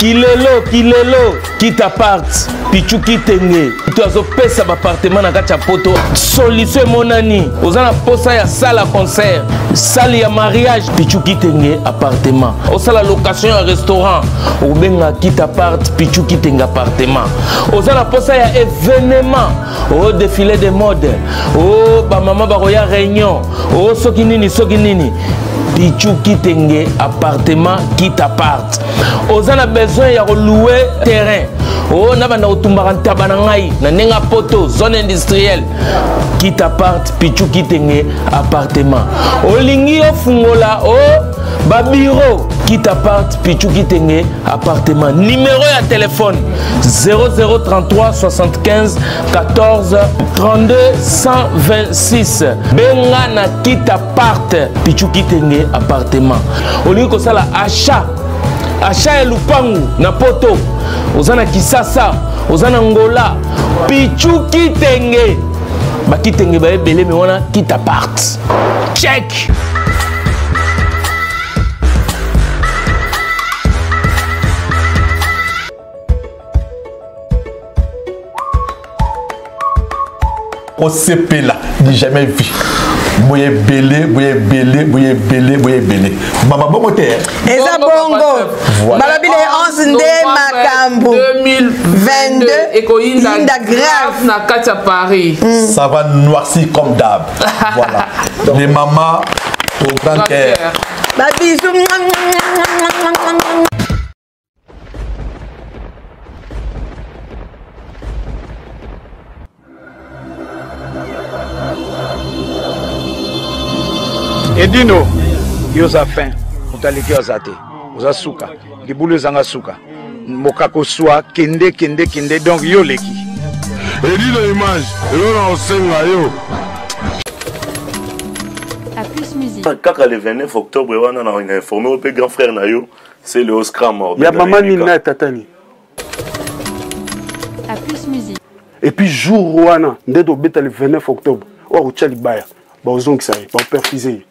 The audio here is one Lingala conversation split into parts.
Kilelo, kilelo, kita part, Pichu Kitenge. To azopesa ba appartement na kati ya poto. Solution emonani. Oza na posa ya salle à concert, salle ya mariage, Pichu Kitenge appartement. Osala location ya restaurant, obenga kita part, Pichu Kitenge appartement. Oza na posa ya événement, o défilé de mode, o ba mama bakoya réunion, o soki nini soki nini. Pichu Kitenge appartement kita part. Oza na besoin ya louer terrain. O na banda kotumbaka ntaba na ngai na ndenge ya poto zone industrielle kita part Pichu Kitenge appartement. Olingi ofungola o ba bureau kita part Pichu Kitenge appartement. Numéro ya téléphone 0033 75 14 32 126. Benga na kita part Pichu Kitenge appartement. Olingi kosala achat achat ya lupangu na poto, oza na Kisasa, oza na Ngola, Pichu Kitenge bakitenge ba ebele me wana kita part check. Kosepela du jamais vu. Boye ebele, boye ebele, boye ebele, boye ebele. Mama bongo te. Eza bongo. Balobi le 11 nde makambo 2022 ekoyinda grave na kati ya Paris. Ça va noircir comme d'hab. Voilà. Les mamans au grand cœur. Ba bisous. Edino, yo oza fin, moto aleki yo aza te, oza suka, libulu ezanga suka, mokako swa, kende kende kende, donc yo oleki. Edino image, eloko na kosenga yo. Kaka le 29 octobre wana na informé yo mpe grand frère na yo c'est le Oscar Mort. Ya mama nini na ya tata nini? A plus musique. Et puis jour wana nde tobeta le 29 octobre oyo akotya libaya baozongisa ye baoperfuse ye.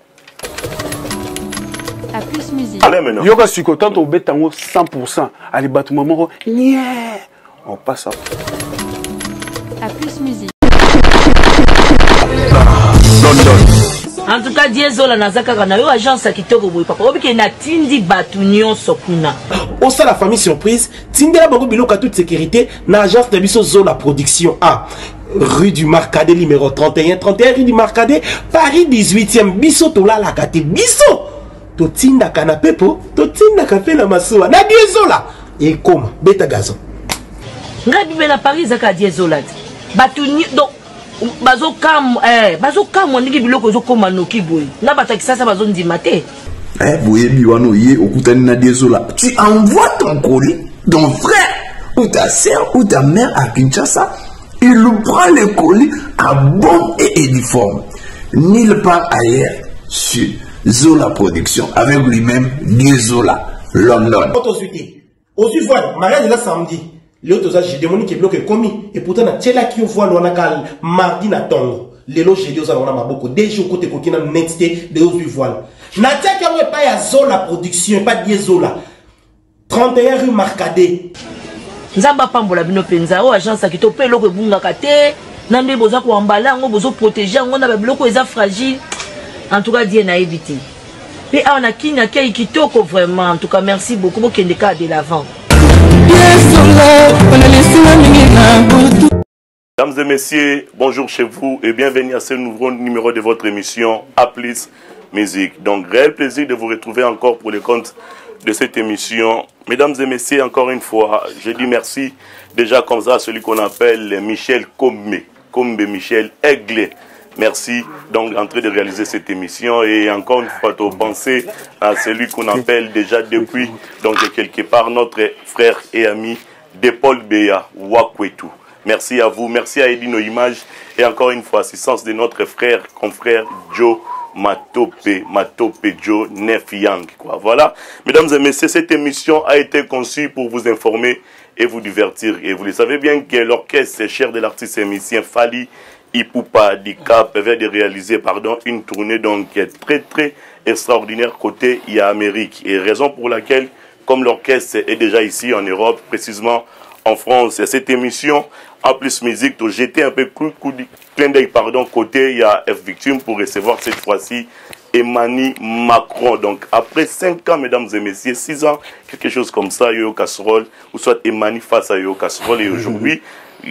A plus musique. Allez maintenant. Yoka siko tant tobeta yango 100% ali bato moko nye on passe à A plus musique. London. En tout cas, Diezola naza kaka na yo agence ya kitoko boye papa. Obike natindi bato nyonso kuna. Osala famille surprise, tindela bango biloko ya toute sécurité na agence na biso Zola Production A. Rue du Marcadet numéro 31, 31 rue du Marcadet, Paris 18e. Biso tolalaka te, biso totindaka na pepo, totindaka pe na masuwa. Na Diezola ekoma beta gazon. Ngai bibe na Paris ezaka Diezola te. Bato donc bazokamwa bazokamwa ndenge biloko ezokoma noki boye na bato ya Kisasa bazondima te. Boyebi wana oye okutani na Diezola, tu envoies ton colis, ton frère ou ta sœur ou ta mère à Kinshasa, il prend le colis à bon et uniforme, nulle part ailleurs sur Zola Production avec lui-même Diezola London. Ozwi voile, mariage eza samedi. Lelo toza jeudi, omoni ke biloko ekomi et pourtant natielaki yo voile wana ka mardi na tongo. Lelo jeudi oza nango na maboko. Deux jours kote ekoki nanu net te, lelo ozwi voile. Natiaki yango epai ya Zola Production, epai Die Zola. 31 rue Marcadet. Nzambe apambola bino mpenza. Oyo agence ya kitoko mpe eloko ebungaka te. Na nde boza koambala yango, bozo protéger yango na ba biloko eza fragile. En tout cas, Die nayebi te. Pe awa na Kin accueil kitoko vraiment. En tout cas, merci beaucoup. Bokende kaka de l'avant. Mesdames et messieurs, bonjour chez vous et bienvenue à ce nouveau numéro de votre émission A Plus Musique. Donc, réel plaisir de vous retrouver encore pour le compte de cette émission. Mesdames et messieurs, encore une fois, je dis merci déjà comme ça à celui qu'on appelle Michel Kombe, Kombe Michel Aigle. Merci donc en train de réaliser cette émission et encore une fois, de penser à celui qu'on appelle déjà depuis donc quelque part notre frère et ami de Paul Beya Wakwetu. Merci à vous, merci à Edino Image et encore une fois assistance de notre frère, confrère Joe Matope, Matope Joe Nef Yang. Quoi. Voilà, mesdames et messieurs, cette émission a été conçue pour vous informer et vous divertir. Et vous le savez bien que l'orchestre cher de l'artiste et musicien Fally Ipupa Dicap vient de réaliser, pardon, une tournée donc très très extraordinaire côté Amérique. Et raison pour laquelle Comme l'orchestre est déjà ici en Europe, précisément en France. Et cette émission, en plus musique, tu jeté un peu coup, coup, clin d'œil, pardon, côté, il y a F Victime pour recevoir cette fois-ci Emmanuel Macron. Donc, après 5 ans, mesdames et messieurs, 6 ans, quelque chose comme ça, Yo Casserole, ou soit Emmanuel face à Yo Casserole. Et aujourd'hui,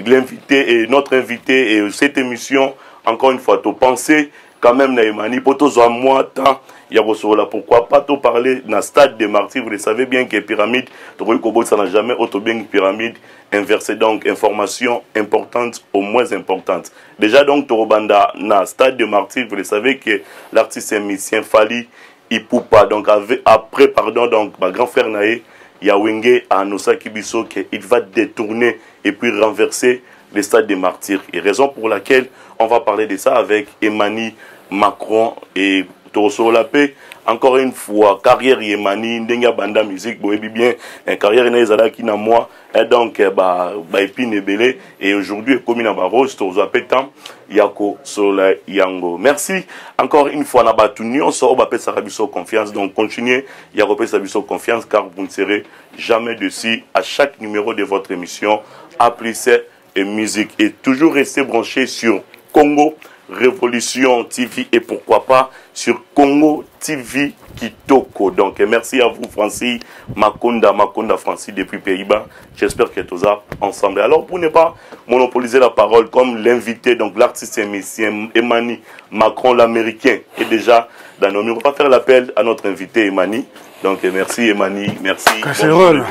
l'invité et notre invité et cette émission, encore une fois, tu pensé quand même na Emmanuel, pour toi, moi, temps, ya kosolola pourquoi pas to parler na stade des martyrs vous le savez bien que pyramide tokoki kobosana jamais oyo tobengi pyramide inversée donc information importante au moins importante déjà donc tokobanda na stade de martyrs vous le savez que l'artiste musicien Fally Ipupa donc après pardon donc ba grand frère na ye ya Wenge a annoncé biso que il va détourner et puis renverser le stade des martyrs et raison pour laquelle on va parler de ça avec Emmanuel Macron et tosolola mpe encore une fois carrière yemani ndenge abanda musique boyebi bien eh, carrière na ezalaki na moi eh, donc eh, ba, ba épine ebele et aujourd'hui ekomi na barose tozwa mpe temps ya kosolola yango merci encore une fois na bato nyonso oyo bapesaka biso confiance donc continuez ya kopesa biso confiance car vous ne serez jamais dessus à chaque numéro de votre émission A plus et musique et toujours rester branché sur Congo Révolution TV et pourquoi pas sur Congo TV Kitoko. Donc merci à vous Francis Makonda, Makonda Francis depuis Pays-Bas. J'espère que tous ensemble. Alors pour ne pas monopoliser la parole comme l'invité, donc l'artiste émissien Emmanuel Macron l'Américain est déjà dans nos murs. On va faire l'appel à notre invité Emmanuel. Donc merci Emmanuel, merci. Casserole.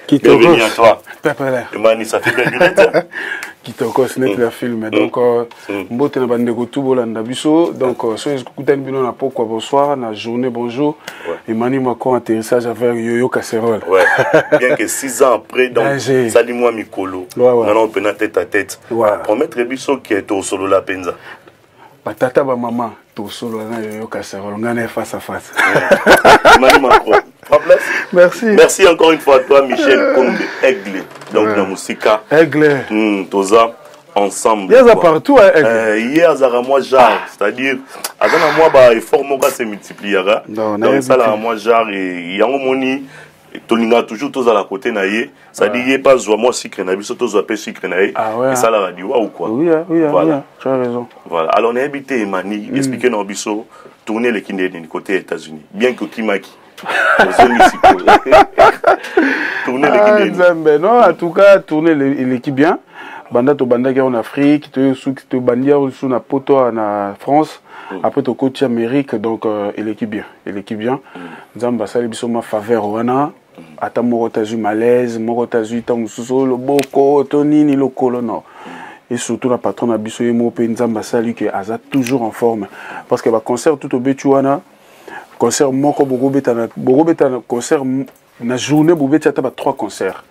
Bienvenue à toi. Emmanuel, ça fait belle durée. kitoko ce n'est la film donc mbote na bandeko tu bolanda biso donc soki ekutani bino na pokwa bonsoir na journée bonjour ouais. Emmanuel Macron atterrissage avec Yoyo Casserole ouais. bien que 6 ans après donc sali mwa mikolo ouais, ouais. nana mpena tête à tête ouais. promettre biso ke tosolola mpenza batata bamama tosolola na Yoyo Casserole ngai na ye face à face Emmanuel Macron Merci. Merci encore une fois à toi, Michel Kombe Aigle. Donc, ouais. Musika. Aigle. Toza ensemble. Il y a partout, hein, Aigle. Il y a moi genre. C'est-à-dire, à moi, bah, effort, mon gars, se multipliera. Donc, ça, là, moi, genre, et il y a un moni. tolinga toujours tozala côté na ye c'est-à-dire ye pas zwa moi sucre na biso tozwa pe sucre na ye esalaka liwa ou quoi oui, oui, voilà. Oui, tu as raison. Voilà. Alors nayebi te Emani, expliquer na biso tourner eleki nde nini côté États-Unis bien que okimaki ozongi sikoyo tourner eleki nde nzambe non en tout cas tourner eleki bien banda tobandaki en Afrique tobandi yango lisusu na poto na France après tokoti Amérique donc eleki bien eleki bien nzambe asali biso ma faveur wana ata moko tazwi malaise moko tazwi ntango mosusu oyo loboko to nini lokolo non et surtout na patron na biso ye moko mpe nzambe asali ke aza toujours en forme parce que baconcert tout obeti wana concert moko bokobeta na concert na journée bobeti ata ba 3 concerts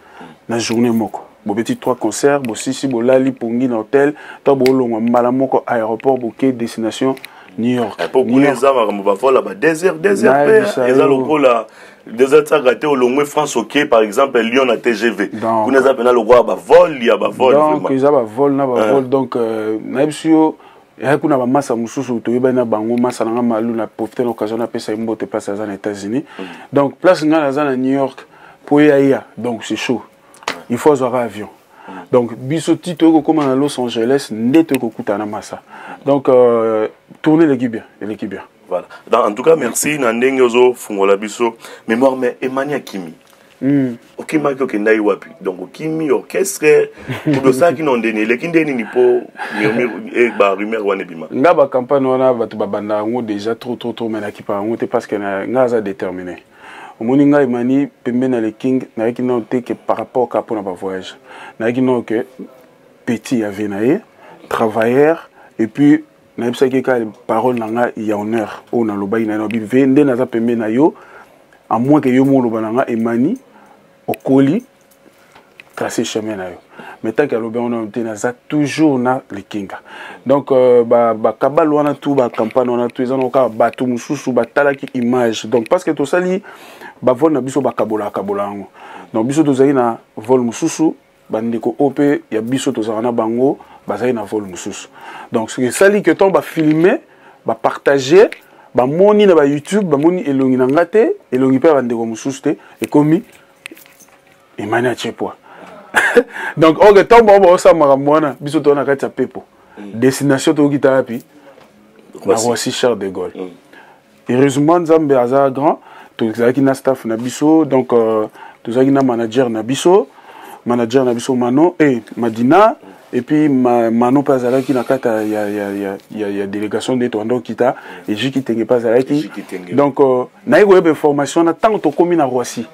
na journée moko bobeti 3 concerts bosisi bolali pongi na hôtel to bolongwa mbala moko aéroport boke destination New York. Po kuna eza makambo bavola ba 2 heures 2 heures mpe eza lokola 2 heures tiaka te olongwe France oke par exemple Lyon na TGV kuna eza mpena lokola bavol ya bavol donc eza bavol na bavol donc nayebisi yo eyaki kuna bamasa mosusu toyebani na bango masa na nga malu na profite na occasion napesa ye mbote place aza na États-Unis donc place ngai naza na New York po ye aya donc c'est chaud il faut azwaka avion donc biso ti toyei kokóma na Los Angeles nde toyei kokutana na masa donc tourne eleki bien eleki bien. Voilà. Donc, en tout cas merci na ndenge ozofungola biso mémoire mais Emani akimi okimaki okendaki wapi donc okimi orchestre odosalaki na ndeni eleki nde nini mpo ba rumeur wana ebima nga bacampagne wana bato babanda yango déjà trop trop trop mais nakipa yango te parce que nga aza déterminé omoni ngai Emani pembeni na le king nayaki nano te ke par rapport ka mpona bavoyage nayaki nano ke petit ya vie na ye travailleur et puis nayebisaki kaka parole na ngai ya honneur oyo nalobaki na ye nabi ve nde naza pembeni na yo à moins que yo moko oloba na nga Emani okoli tracer chemin na yo mais tant alobi yango nano te naza toujours na likinga donc bakabale wana tu bacampagne wana tu eza nango kaka bato mosusu batalaki image donc parce que tosali bavol na biso bakabolaka kabola yango donc biso tozali na vol mosusu bandeko oyo mpe ya biso tozalaka na bango bazali na vol mosusu donc soki esali ke ntango bafilme bapartage bamoni na bayoutube bamoni elongi na nga te elongi mpe ya bandeko mosusu te ekomi. Emani atie poids. Donc ok, ntango bango baosala makambo wana, biso toza na kati ya pepo. Destination tokokita wapi? Na Roissy Charles de Gaulle. Heureusement, Nzambe aza grand, tozalaki na staff na biso, donc tozalaki na manager na biso, manager na biso Mano et Madina, et puis Mano mpe azalaki na kati ya délégation nde tobanda kokita, Ejiki Tenge mpe azalaki. Donc naye koyeba information na ntango tokómi na Roissy,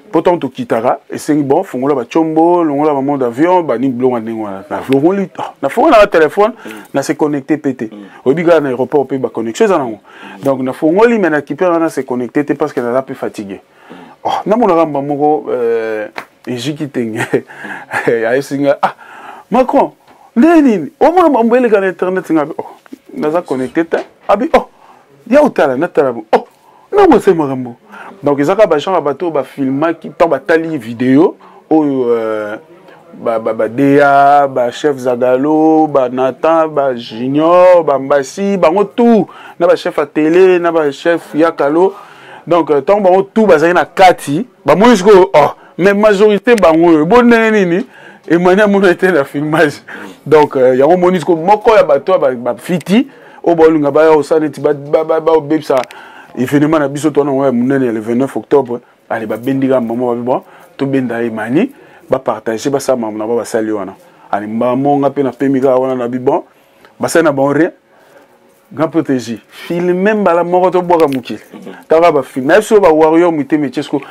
mpo ntango tokitaka esengi bon, fongola batiombo, longola bamode avion, banini, biloko ya ndenge wana. Nalongoli, nafongoli nanga telefone, na se connecte pe te. Oyebi kaka na aéroport mpe baconnexion eza nango. Donc nafongoli, mais nakipe wana se connecte te parce que naza mpe fatigué. Oh, namonaka mba moko Ejiki Tenge ayesi nga: "Ah, Macron, nde nini omona mambo eleka na internet?" Nga: "Oh, naza connecté te." Abi: "Oh, ya otala." Natala, oh, nango ese makambo. Donc eza kaka bagenre ya bato oyo bafilmaki ntango batali video oyo, badeya, bachef Zagalo, banathan, bajunior, bambasi, bango tout na bachef ya télé na bachef ya kalo. Donc ntango bango tout bazali na kati, bamoni sikoyo, oh, mais majorité bango oyo bo ndenge nini Emani amona ete na filmage. Donc yango moni sikoyo moko ya bato ya bafiti oyo baolinga baya kosala neti babebisa événement na biso twana yango ya monene ya le 29 octobre. Ale, babendi kaka mama, babi bon, tobenda Emani, bapartage, basala makambo na bao basali wana. Ale, mbala mpe napemi kaka wana na bi bon, basali na bango rien, grand protégé filme mbala moko tobwaka mokili taka bafilme na biso bawarrior mitema etie siko.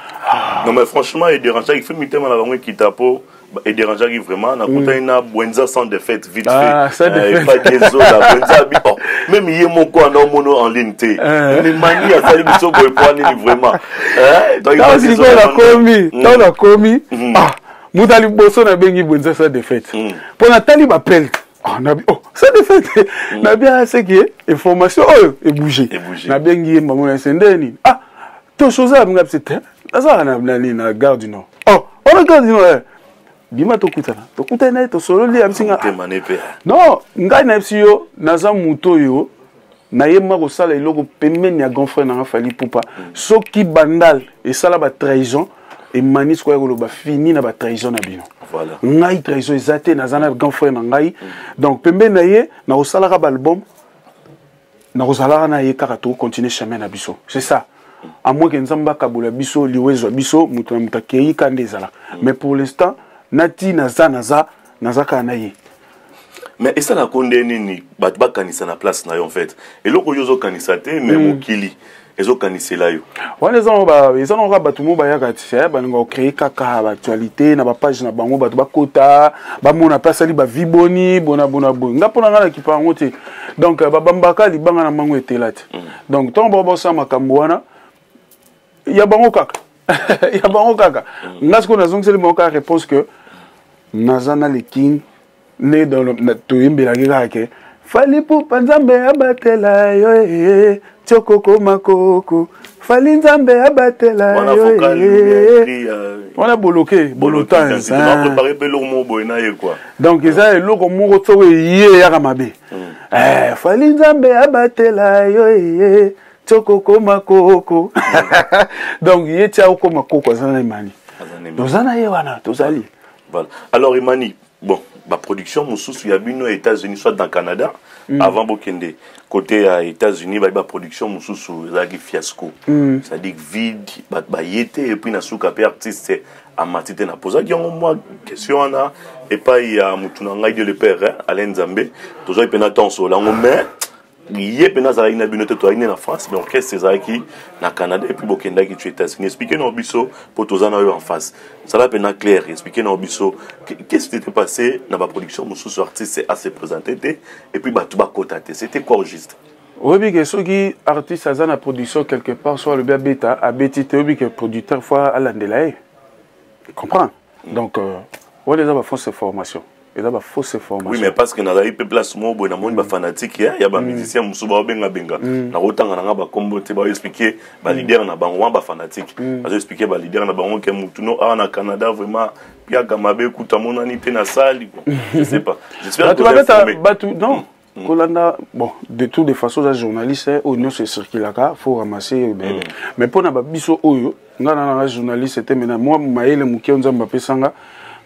Non mais franchement, edérangeaki fe mitema na bango ekita po edérangeaki vraiment. Nakutani na Bwenza sans défaite vite. Ah, fait epadezola Bwenza abi: "Oh, même ye moko anda omono en ligne te, mais Mani asali biso boye po nini vraiment?" Ntango sikoyo nakomi, ntango nakomi, ah, moto ya liboso nabengi Bwenza sans défaite mpo natali bapele. Ah, nabi, oh, ça de fait, nabi aseki information oyo ebouge. Nabengi ye mbango na ese nde nini: "Ah, to chose abinga biso te, nazalaka na nini, na Gare du Nord." "Oh, ona Gare du Nord, bima tokutana." Tokutani na ye, tosololi, abisi nga: "Non, ngai nayebisi yo, naza moto oyo nayema kosala eloko pembeni ya grand frère nanga Fally Ipupa. Soki Bandal esala batrahison, Emani sikoyo ya koloba fini na batrahison na bino. Ngai trahison eza te, naza na grand frère na ngai, donc pembeni na ye nakosalaka baalbum, nakozalaka na ye kaka, tokocontinue chemin na biso, c'est ça, à moins que Nzambe akabola biso, liwa ezwa biso, moto na moto akei ka nde ezala. Mais pour l'instant nati naza kaka na ye." Mais esalaka nde nini bato bakanisa na place na yo? En fait, eloko oyo ozokanisa te, mais mokili ezokanisela yo. Wana eza nango kaka bato mo bayaka ti balinga kocréer kaka baactualité na bapage na bango, bato bakota, bamona mpe asali bavi boni bona bona boye. Nga mpo na nga nakipa yango te. Donc babambaka libanga na bango etela te. Donc ntango bango basala makambo wana ya bango kaka, ya bango kaka, nga sikoyo nazongiseli bango kaka réponse que naza na le King nde toyembelaki kaka ke Fally Ipupa, Nzambe abatela yo, ti okokoma koko. Fally, Nzambe abatela yo. Wana boloke bolotin. Donc eza eloko moko soko eye eyaka mabe. Fally, Nzambe abatela yo ti okokoma koko. Donc ye ti akokoma koko, aza na Emani, toza na ye wana, tozali. Voilà. Alors Emani, bon, baproduction mosusu ya bino ya États-Unis soit dans Canada, avant bokende côté ya États-Unis, bayi baproduction mosusu ezalaki fiasco, c'est-à-dire vide, bato baye te, et puis na suka mpe artiste amati te. Napozaki yango mwa question wana epai ya motu na ngai, Dieu le Père, Alain Nzambe. Tozwaki mpena ntanso yango, mais ye mpena azalaki na bino te. Tozalaki nde na France, mais orchestre ezalaki na Canada, et puis bokendaki tu États-Unis. Explique na biso, mpo toza na oyo en face, zala mpena clair, explique na biso qu'est-ce qui s'était passé na baproduction mosusu, artiste ase présenter te et puis bato bakota te. C'était quoi au juste? Oyebi ke soki artiste aza na production quelque part, so alobi abeta, abeti te, oyebi ke producteur faut alandela ye, comprend. Donc wana eza bafausse information, eza bafausse information. Oui, mais parce que nazali mpe place moko boye, namoni bafanatique ya bamusicien mosusu baobengabenga, nakotanga nanga bakombo te, baoexplike baleader na bango wana, bafanatique bazoexplike baleader na bango ke mutu no awa na Canada vraiment piaka mabe, kuta monani te na sali. Je sais pas, j'espère. Bato babeta bato, non. Kolanda, bon, de toute de façon oza journaliste, oyo nyonso ecirculaka, faut ramasser ebele. Mais mpo na babiso oyo, nga na nanga journaliste te, mena mwa mayele moke oyo Nzambe apesanga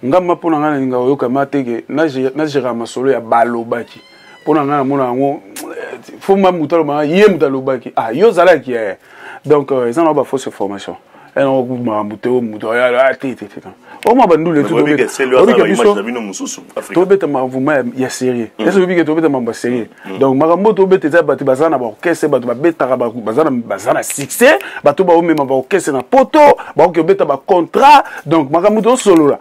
nga ma, mpo na nga nalinga koyoka ma te ke nagéra masolo ya balobaki. Mpo na nga namona yango, faut ma moto alobaka, ye moto alobaki, ah, yo ozalaki ye. Donc eza na bafausse information, makambo te oyo moto te te te oma bandule. Tobeta makambo ya sérieux, ese oyebi ke tobeta makambo ya sérieux. Donc makambo oyo tobeta eza bato baza na baorchestre, bato babetaka, baza na succès, bato baomema baorchestre na poto, baoki obeta bacontrat. Donc makambo tosolola,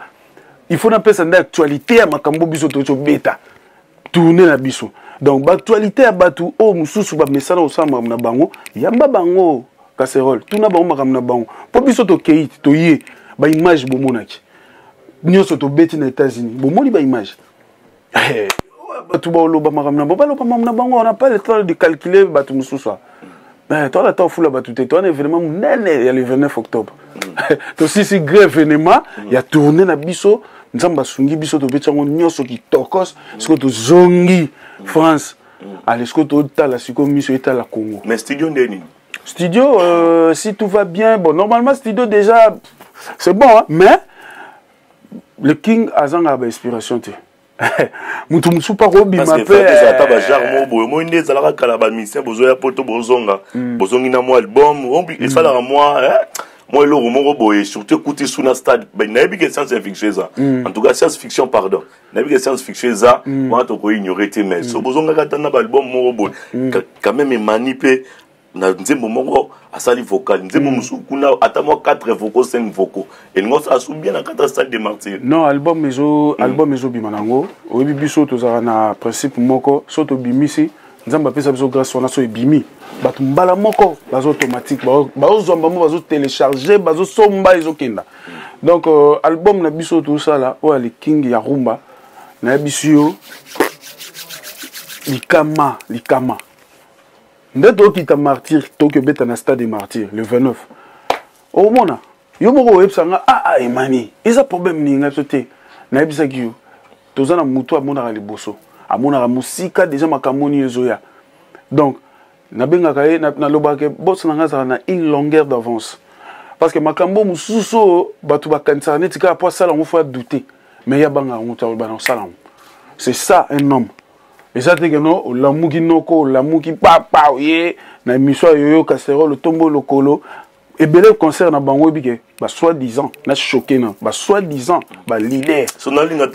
il faut napesa nde actualité ya makambo biso tozobeta, tourne na biso. Donc baactualité ya bato oyo mosusu bamesana kosala makambo na bango, yamba bango casserole, tuna bango makambo na bango. Mpo biso tokei, toye, baimage bomonaki nyonso tobeti na États-Unis, bomoni baimage. Bato baoloba makambo na bango, baloba makambo na bango. On n'a pas le temps de calculer bato mosusu. Toala ta ofula bato te. Towana événement monene ya le 29 octobre, tosisi grand événement ya tournée na biso. Nzambe asungi biso, tobeti yango nyonso kitokos. Sikoyo tozongi France. Ale, sikoyo totala, sikoyo miso etala Congo. Mais studio nde nini? Studio, si tout va bien, bon, normalement studio déjà c'est bon, hein, mais le King azanga ba inspiration te, mutu mosusu mpa kobima. Mpe ata bagenre moko boye, omoi nde ezalaka kala, bamusicien bozoya poto, bozonga, bozongi na mwa album, esalaka mwa eloko moko boye, surtout ekuti su na stade. Nayebi ke science fiction eza, en tout cas science fiction, pardon, nayebi ke science fiction eza wana, tokoignore te. Mais so bozongaka ata na baalbum moko boye quand même, emani mpe na nzembo moko asali vocal, nzembo mosusu kuna, ata mwa 4 vocaux, 5 vocaux, elingi osala su bien na kati ya Stade de Martyr. Non, album ezo album ezobima nango. Oyebi, biso tozalaka na principe moko: so tobimisi, Nzambe apesa biso grâce wana, so ebimi, bato mbala moko bazo automatique, bazozwa bango, bazotélécharge, bazosomba, ezokenda. Donc album na biso tosala oyo ya Le King ya rumba, nayebisi yo, likama likama nde tokita Martyr, toki obeta na Stade de Martyr le 29. Okomona yo moko oyebisa nga: ah, ah, emani eza problème nini? Ngai biso te, nayebisaki yo, toza na motu amonaka liboso, amonaka mosika déjà makambo nini ezoya. Donc nabengaka ye, nalobaka boss na ngai azalaka na une longueur d'avance, parce que makambo mosusu oyo bato bakanisaka neti kaka po asala yango, faut adouter, mais ye abangaka yango te, aloba na osala yango. C'est ça un homme. Eza te keno olamuki noko, olamuki papa, oye na émission ya yoyo casserole, otombo lokolo ebele concert na bango. Oyebi ke basoi-disant na choqué na basoi-disant baleader,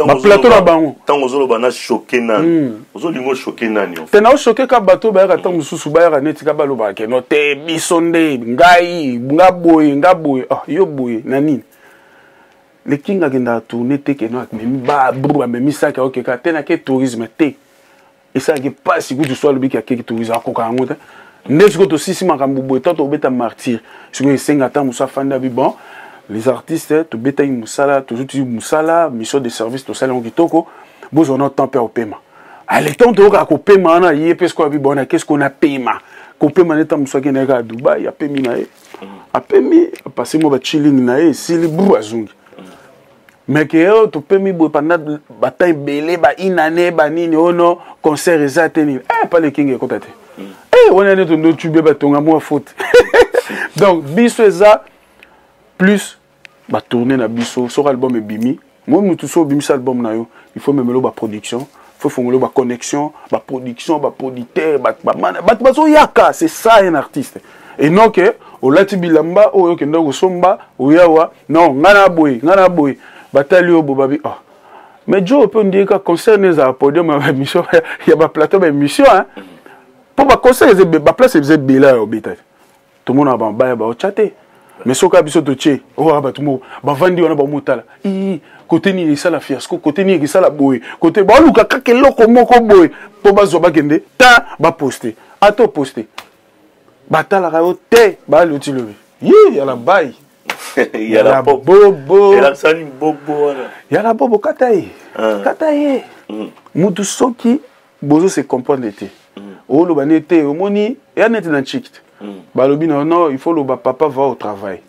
baplateau na bango. Ntango ozoloba na choqué nani, ozolinga ochoquer nani? Te, na ochoquer ka bato bayaka ntango mosusu, bayaka neti ka balobaka keno te, biso nde, ngai nga boye, nga boye. Oh, yo boye na nini? Le King akendaka tourne te keno amemi babru, amemi saki, akokeka te nake tourisme te, esalaki mpasi kutu. So alobiki akeki tourisme, akoka yango te. Nde sikoyo tosisi makambo boye, tango tobeta Martyr, sikoyo esenga ata mosu afandi abi: bon, les artistes, tobetaki mosala, tozuti mosala, mission de service, tosali yango kitoko, bozwa na temps mpe ya kopema. Ale, ntango toyokaka kopema wana, ye mpe sikoyo abi: bon, qu'est-ce qu'on apema? Kopema nde ntango mosu akende kaka Dubai, apemi na ye, apemi, apase mwa bachilling na ye, esili, bru, azongi. Mais ke oyo topemi boye pendant batemps ebele, ba une année, banini oyo, concert eza te, nini, eh, pa Le King ekota te. Eh, wana nde tondo tube batonga mwa faute. Donc biso eza plus batourne na biso. Soki album ebimi, moi mutu so obimisa album na yo, il faut memelo baproduction, faut fongolo baconnexion, baproduction, baproducteur, bato bazoyaka. C'est ça un artiste, et non ke olati bilamba oyo okenda kosomba, oyawa non, ngai na boye, ngai na boye, batali oyo bo babi. Oh, mais jo mpe ondie ka concert ne ezala podium ya baémission, ya baplateau baémission, mpo baconcert eza, baplace eza ebele ya obeta te, tomonaka bamabaya baotya te. Mais soki biso totie oyo, bato moko bavandi wana, bamotala ii kote nini esala fiasco, kote nini esala boye, kote baluka kaka eloko moko boye mpo bazwa, bakende ta baposte, ata oposte, batalaka yo te, baloti lobi ye yala bai. Yala bobo. Elakisani bobo wana. Yala bobo, kata ye, kata ye. Mutu soki bozo se comprendre te, oloba ne te, omoni ya neti na nchiki te, balobi na non, il faut loba: papa va au travail.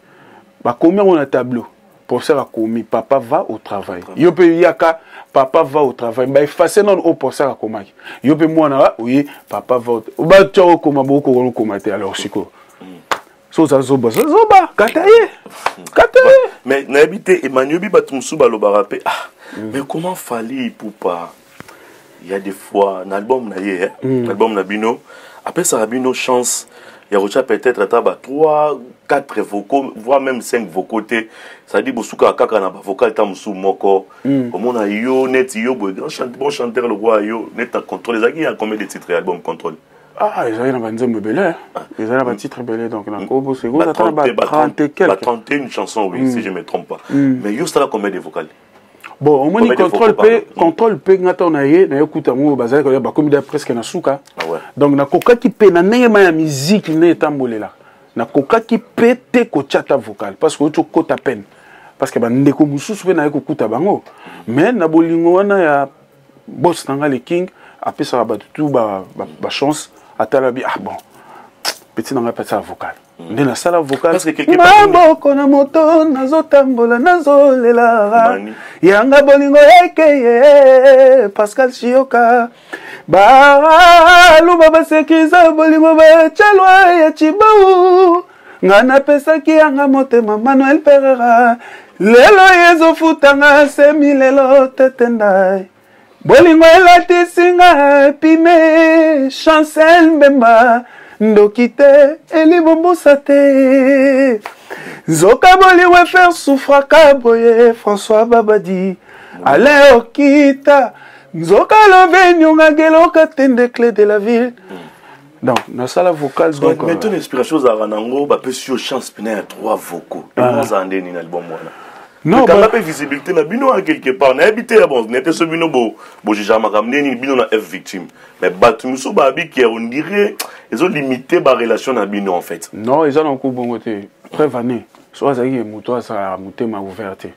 Bakomi yango na tableau. Professeur akomi papa va au travail, yo mpe yaka papa va au travail, baefface nano oyo professeur akomaki. Yo mpe mwana oye papa va, batya okoma, bokoka okoma te. Alors sikoyo so oza zoba, zoba, kata ye, kata ye. Mais nayebi te, Emmanuel, oyebi bato mosusu balobaka mpe ah, mais comment Fally Ipupa, il y a des fois na album na ye, album na bino, apesaka bino chance ya kotia peut-être ata ba 3 4 vocaux, voire même 5 vocaux te? C'est-à-dire bosukaka kaka na bavocal ta mosusu moko. Omona yo neti yo boye, grand chante, bon chanteur lokwa yo, neti na Contrôle, ezalaki ya combien de titres, album Contrôle? Ah, ezalaki na banzembo ebele, ezali na batitre ebele, donc nakobosa ekozata na ba 30 et quelque. 31 chansons, oui, si je me trompe pas. Mais yo osala combien de vocales? Bon, omoni, Contrôle mpe, Contrôle mpe, nga ntango na ye nayekuta yango, bazalaki koya, bakomi da presque na suka. Donc nakokaki mpe na ndenge ma ya miziki nde etambolelaka, nakokaki mpe te kotia ta vocal parce que oti okota peine, parce que bandeko mosusu mpe naye kokuta bango. Mais na bolingo wana ya boss na nga le King, apesaka bato tu bachance, atala bi ah bon, petit na ngai mpe asala vocal, nde nasala vocal. Maboko na moto, nazotambola, nazolela yanga bolingo ekeye. Pascal Chioka, baluba basekiza bolingo, bacalwa ya Cibau, nga napesaki yanga motema. Manuel Perera, lelo ezofutanga semi, lelo tete ndai bolingo elatisinga pime. Chancel Mbemba, ndoki te, elibombusa te, nzoka bolingo efaire souffraka boye. François Babadi, Alain Okita, nzoka love nyongaka eloka tende, clé de la ville. Donc nasala vocal. Donc mais ton inspiration ozalaka nango, bapesi yo chance pena ya trois vocaux, ozala nde nini album wana? Non. Kanga mpe visibilité na bino a quelque part, nayebi te ya bon, nayebi te so bino bojugea makambo nde nini, bino na F Victime, mais bato mosusu bayebi ke on dirait ezolimite barelation na bino en fait. Non, eza na ko bongo te. Preuve année so azalaki moto azalaka motema ouvert te,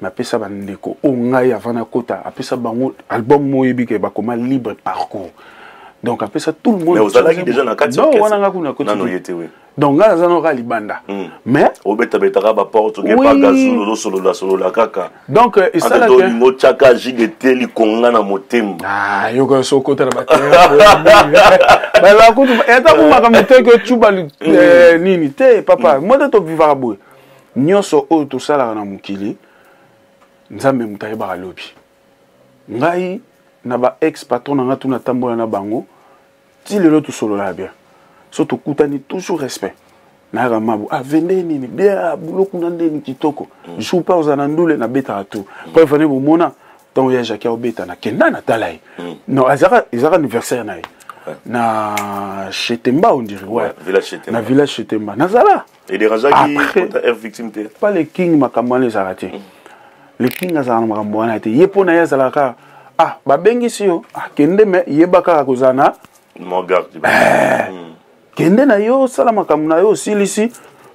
mais apesa bandeko oyo ngai avant nakota, apesa bango album mo oyebi ke bakoma libre parcours, donc apesa tout le monde. Mais ozalaki déjà na kati? Non, wana nga kuna koti. Nano ye te, oui. Donc ngai naza noko libanda, mais obetabetaka baporte, okepa gazulu, ozosolola solola kaka. Donc esalaka olingo otiaka jide te, likonga na motema. Ah, yoka, so okota na bakutu ata kumaka te ke cuba nini te, papa. Mo te, tovivaka boye, nyonso oyo tosalaka na mokili, Nzambe moto ayebaka lobi. Ngai na ba ex patron na ngai tuna, tambola na bango ti lelo, tosololaka bien, so tokutani toujours respect. Nayaka mabu, ah, vende nini bien, bulo kuna ndeni kitoko, jour mpe ozala na ndule, nabetaka tout. Mpo efane bomona ntango ya Jacki aobeta, nakenda natala ye. Non, ezalaka anniversaire na ye na Chetemba, on dirait, ouais, na village Chetemba nazala. Edérangeaki F Victime te? Pas le King, makambo wana ezalaka te. Le King azalaka na makambo wana te. Ye mpo na ye azalaka, ah, babengisi yo, ah, kende, me yeba kaka kozala na kende na yo, osala makambo na yo, osilisi,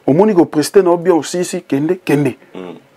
omoni kopreste na yo bien, osilisi, kende, kende.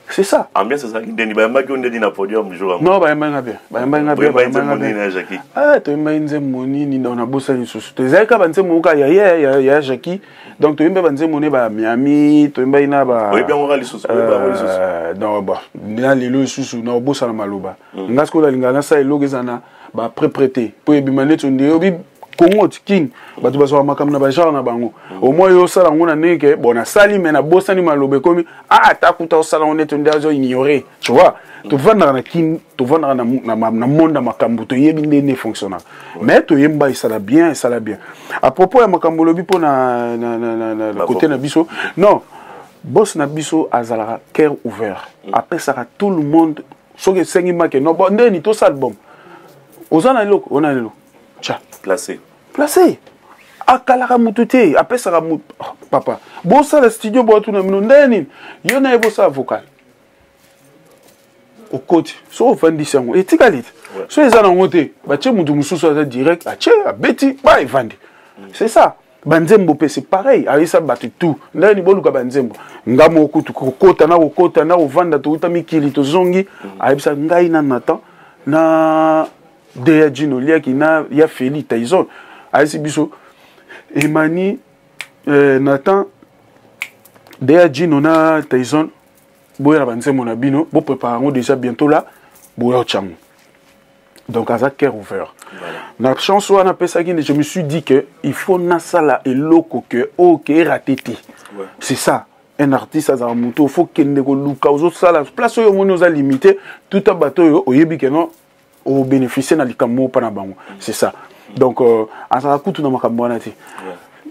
C'est ça. Ambiance ezalaki ndeni? Bayambaki yo ndeni na podium jour? Non, bayambaki nga bien, bayambaki nga bien, bayambaki nga bien. Ah, toyembaki nzembo nini? Donc nabosani lisusu. Ezalaki kaka banzembo moko ya ye, ya Jacki. Donc toyembi banzembo ne ba Miami, toyembaki na ba Oyebi yango kaka lisusu? Oyebi yango lisusu? Non, bon, na lelo lisusu na obosana maloba. Nga sikoyo nalingaka nasala eloko eza na baprepre te, mpo ebima neti onde obi Congo ti King, bato bazwaka makambo na bagenre na bango. Au moins yo osala yango na ndenge ke bon, nasali, me nabosani maloba, ekomi ah, ata kuta osala yango neti nde azo ignore, tu vois. Tovandaka na King, tovandaka na monde ya makambo, toyebi ndenge nde fonctionnaka, mais toyemba, esala bien, esala bien. À propos ya makambo olobi mpo na côté na biso, non, boss na biso azalaka cœur ouvert, apesaka tout le monde. Soki esengi make, non, bon, ndeni tosala album, oza na eloko, ona eloko, tya. Placé. Placé, akalaka mutu te, apesaka mutu. Oh, papa, bosala studio, boatuna bino ndenge nini, yo na ye bosala vocal, okoti, soki ofandisi yango etikali te. So eza nango te, batie mutu mosusu aza direct, atie, abeti ba evandi. C'est ça. Banzembo mpe c'est pareil, ayesa bato tout ndenge nini boluka banzembo. Nga moko kutu kokota na kokota na kovanda, touta mikili, tozongi, ayebisa ngai na Nathan na de ya Jino Liaki na ya Feli Tyson, ayesi biso Emani, Nathan, de ya Jino na Tyson. Boya na banzembo na bino, bo prépare yango déjà bientôt là, boya otyango. Donc aza cœur ouvert. Voilà. Na chance wana apesaki, je me suis dit que il faut nasala eloko que oyo ke erate te. Ouais. C'est ça. Un artiste azala moto, faut kende koluka ozosala place oyo omoni oza limité, tout a bato oyo oyebi ke non obénéficie na likambo moko mpa na bango. C'est ça. Donc azala kutu na makambo wana te.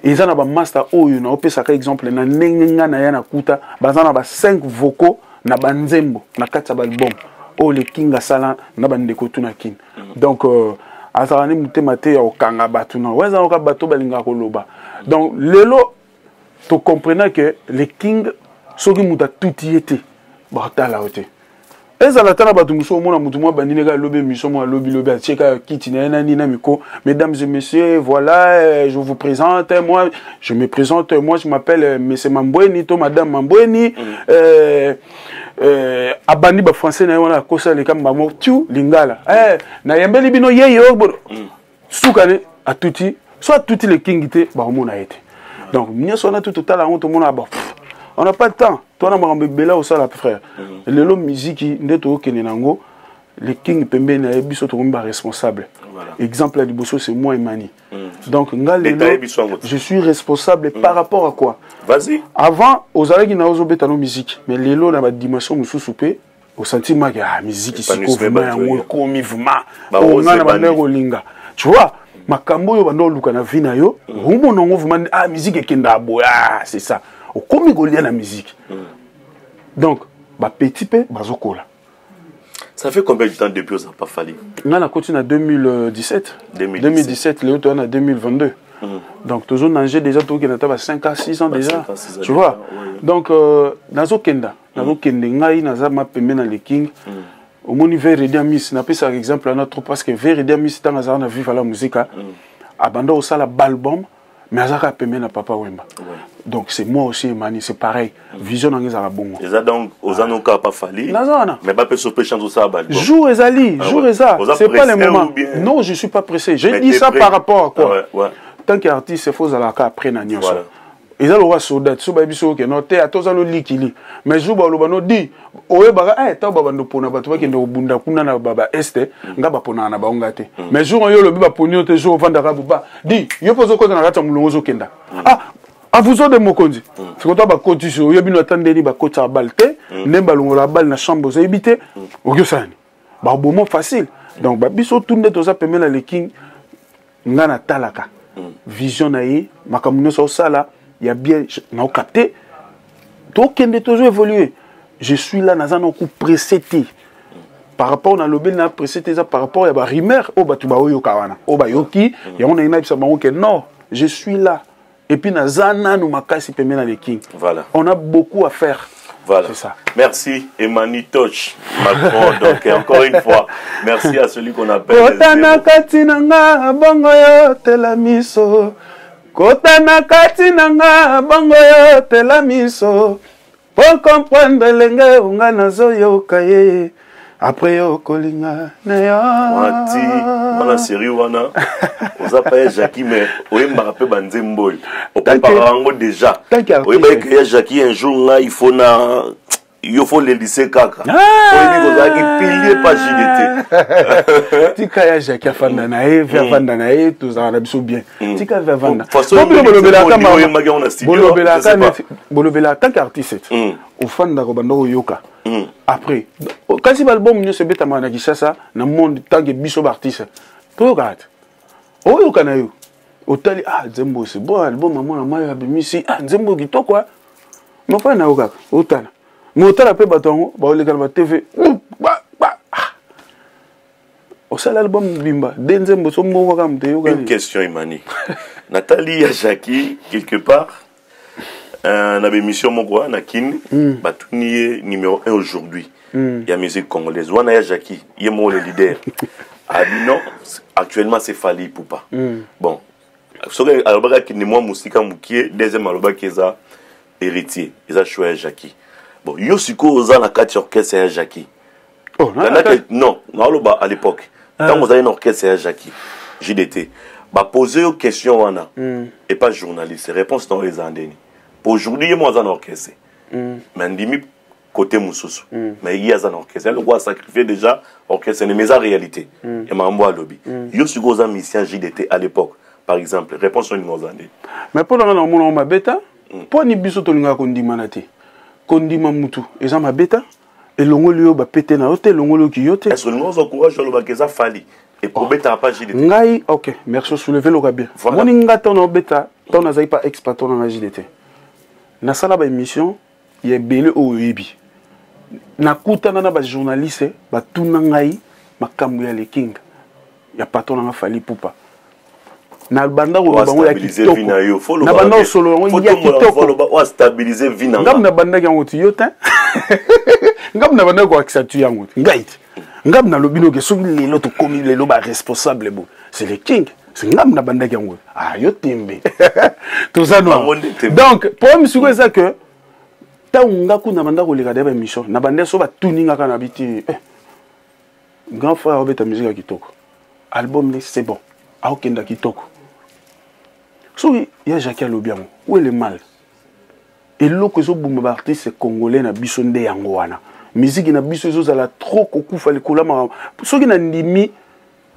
Eza na bamaster oyo naopesaka exemple na ndenge nga na ya nakuta baza na ba 5 vocaux na banzembo na kati ya baalbum oyo le King asala na bandeko tu na Kin. Donc azala ne motema te ya kokanga bato na oyo ezalaka bato balingaka koloba. Donc lelo tocomprena ke le King soki moto atuti ye te, bakotala yo te. Ezala ata na bato mosusu, omona motu mwa bandini kaka alobi émission mwa alobi lobi, atie kaka kiti na ye nani na micro: "Mesdames et messieurs, voilà, je vous présente, moi je me présente, moi je m'appelle monsieur Mambweni to madame Mambweni." Abandi bafrançais na ye wana, akosa leka mbamo tu lingala, nayembeli bino yeyo suka ne atuti so atuti le King te, bakomona ye te. Donc nyonso wana tu totala yango, tomona ba on n'a pas de temps, twana makambo ebele osala, frère. Lelo miziki nde tokokende nango, le King pembeni na ye, biso tokomi baresponsable. Exemple ya liboso, c'est moi, Emani. Donc nga lelo je suis responsable. Par rapport à quoi? Vas-y. Avant ozalaki na ozobeta no musique, mais lelo na badimension mosusu mpe osanti maki, ah, musique sikoyo vraiment yango ekomi vraiment oyo nga na bandaki kolinga, tu vois. Makambo oyo banda oluka na vie na yo, omona yango vraiment, ah, musique ekendaka boye, ah, c'est ça, okomi kolia na musique. Donc bapeti mpe bazokola. Ça fait combien de temps depuis oza pa Fally? Nga nakoti na 2017. 2017, lelo toza na 2022. Donc tozo nager déjà, tokokenda ata ba 5 ans, 6 ans déjà, tu vois. Donc nazokenda, nazokende, ngai naza mapembe na le King. Omoni Veredi Amis, napesaka exemple wana trop parce que Veredi Amis, ntango azalaka na Viva la Musica, abanda kosala baalbum, mais azalaka pembe na Papa Wemba. Donc c'est moi aussi, Emani, c'est pareil. Vision nanga ezalaka bongo. Eza donc oza no kaka pa Fally? Naza wana. Mais bapesa mpe chance osala baalbum? Jour ezali, jour eza, c'est pas le moment. Non, je suis pas pressé. J'ai dit ça par rapport à quoi? Tant qu'artiste, faut ozalaka après na nyonso. Eza lokola soldat, so bayebi soki okende no te, ata oza no likili, mais jour baloba no di oyebaka ntango babanda opona bato bakende kobunda kuna na ba este, nga baponaka na bango nga te. Mais jour oyo olobi baponi yo te, jour ovandaka boba di yo mpo ozokota na kati ya molongo, ozokenda, ah, avuzo de mokonzi sikoto bakotisi, oyebi no ata ndeni bakotisaka bale te, ndenge balongolaka bale na chambre ozoyebi te, okoki osala nini? Babomo facile. Donc babiso tu nde toza pembeni na le King, nga natalaka vision na ye, makambo nyonso osala ya bien, naokapte, tokende, tozo évoluer. Je suis là, naza na pressé te. Par rapport na lobeli na pressé te, eza par rapport ya barumeur oyo bato baoyoka wana, oyo bayoki yango. Ndenge nayebisa bango ke non, je suis là et puis naza nanu makasi pembeni na le King. On a beaucoup à faire. Voilà. C'est ça. Merci, Emmanuel Toch, Macron. Donc, encore une fois, merci à celui qu'on appelle. Kota na kati na nga bongo yo tela miso, kota na kati na nga bongo yo tela miso po comprendre elenge nga nazoyoka ye, après yo kolinga na yo. Wana ti wana série wana oza pa ya Jackie, mais oyembaka mpe banzembo oyo opreparaka yango déjà, oyebaki ke ya Jackie un jour ngai il faut na yo faut lelise kaka, oyebi kozalaki pilier pa JDT. Tika ya Jackie afanda na ye, ve afanda na ye, tozalaka na biso bien. Tika ve afanda. Bolobelaka tant qu'artiste, ofandaka, obanda koyoka après kasi baalbum nyonso ebetamaka na Kinshasa, na monde. Tant que biso baartiste toyokaka te, oyoka na yo, otali, ah, nzembo c'est bon, album ya mwana mayo abimisi, ah, nzembo kitoko, mofai na yo kaka otala, mais otala mpe bato yango baoleka na batv, osala album mobimba de nzembo so moko kaka moto eyokani. Une question, Imani. Nathalie ya Jackie quelque part, na bémission moko na Kin, batuni ye numéro 1 aujourd'hui ya musique congolaise wana, ya Jackie ye moko le leader abi non, actuellement c'est Fally Ipupa. Bon, soki alobaki akende mwa mosika mokie, deuxième alobaki eza Héritier, eza choix ya Jackie. Bon, yo sikoyo oza na kati ya orchestre ya Jackie? Oh, non, naoloba à l'époque ntango ozali na orchestre ya Jackie JDT, bapose yo question wana et pas journaliste, réponse na oyo eza ndeni? Po aujourd'hui ye mo aza na orchestre, mais andimi Côté mosusu mm. Mais ye aza na orchestre, eloko asacrifie déjà orchestre, mais eza réalité ya makambo alobi. Yo sikoyo oza musicien JDT à l'époque, par exemple, réponse oyo olinga oza nde? Mais mpo na nga, na omona ngo mabe ta. Mpo ani biso tolingaka kondimana te. Kondima mutu eza mabe ta, elongoli yo bapete na yo te, elongoli yo kiyo te. Est ce olinga ozwa courage olobaka eza Fally ekobetaka pa JDT? Ngai, ok, merci, osoulever loka bien. Moni nga, ntango naobeta, ntango nazali pa ex patron na nga JDT, nasala baémission ya ebele oyo oyebi, nakutana na bajournaliste, batuna ngai makambo ya Le King, ya patron na nga Fally Ipupa. Na banda koloba yango ya kitoko, na banda kosolola yango ya kitoko. Ngambu nabandaki yango ti yo te, ngambu nabandaki koakisa tu yango te, ngai te. Ngambu nalobi noke soki lelo tokomi lelo baresponsable bo, c'est Le King, c'est ngambu nabandaki yango. Ah, yo tembe toza no. Donc problème sikoyo eza que ntango nga kuna banda koleka deya baémission na banda, so batuni nga kaka na biti eh, grand frère aobeta musique ya kitoko, album ne c'est bon, aokenda kitoko. Soki ya Jacki alobi yango, où est le mal? Eloko ezoboma baartiste congolais na biso nde yango wana. Miziki na biso ezozala trop kokufa likolo ya makambo. Soki nandimi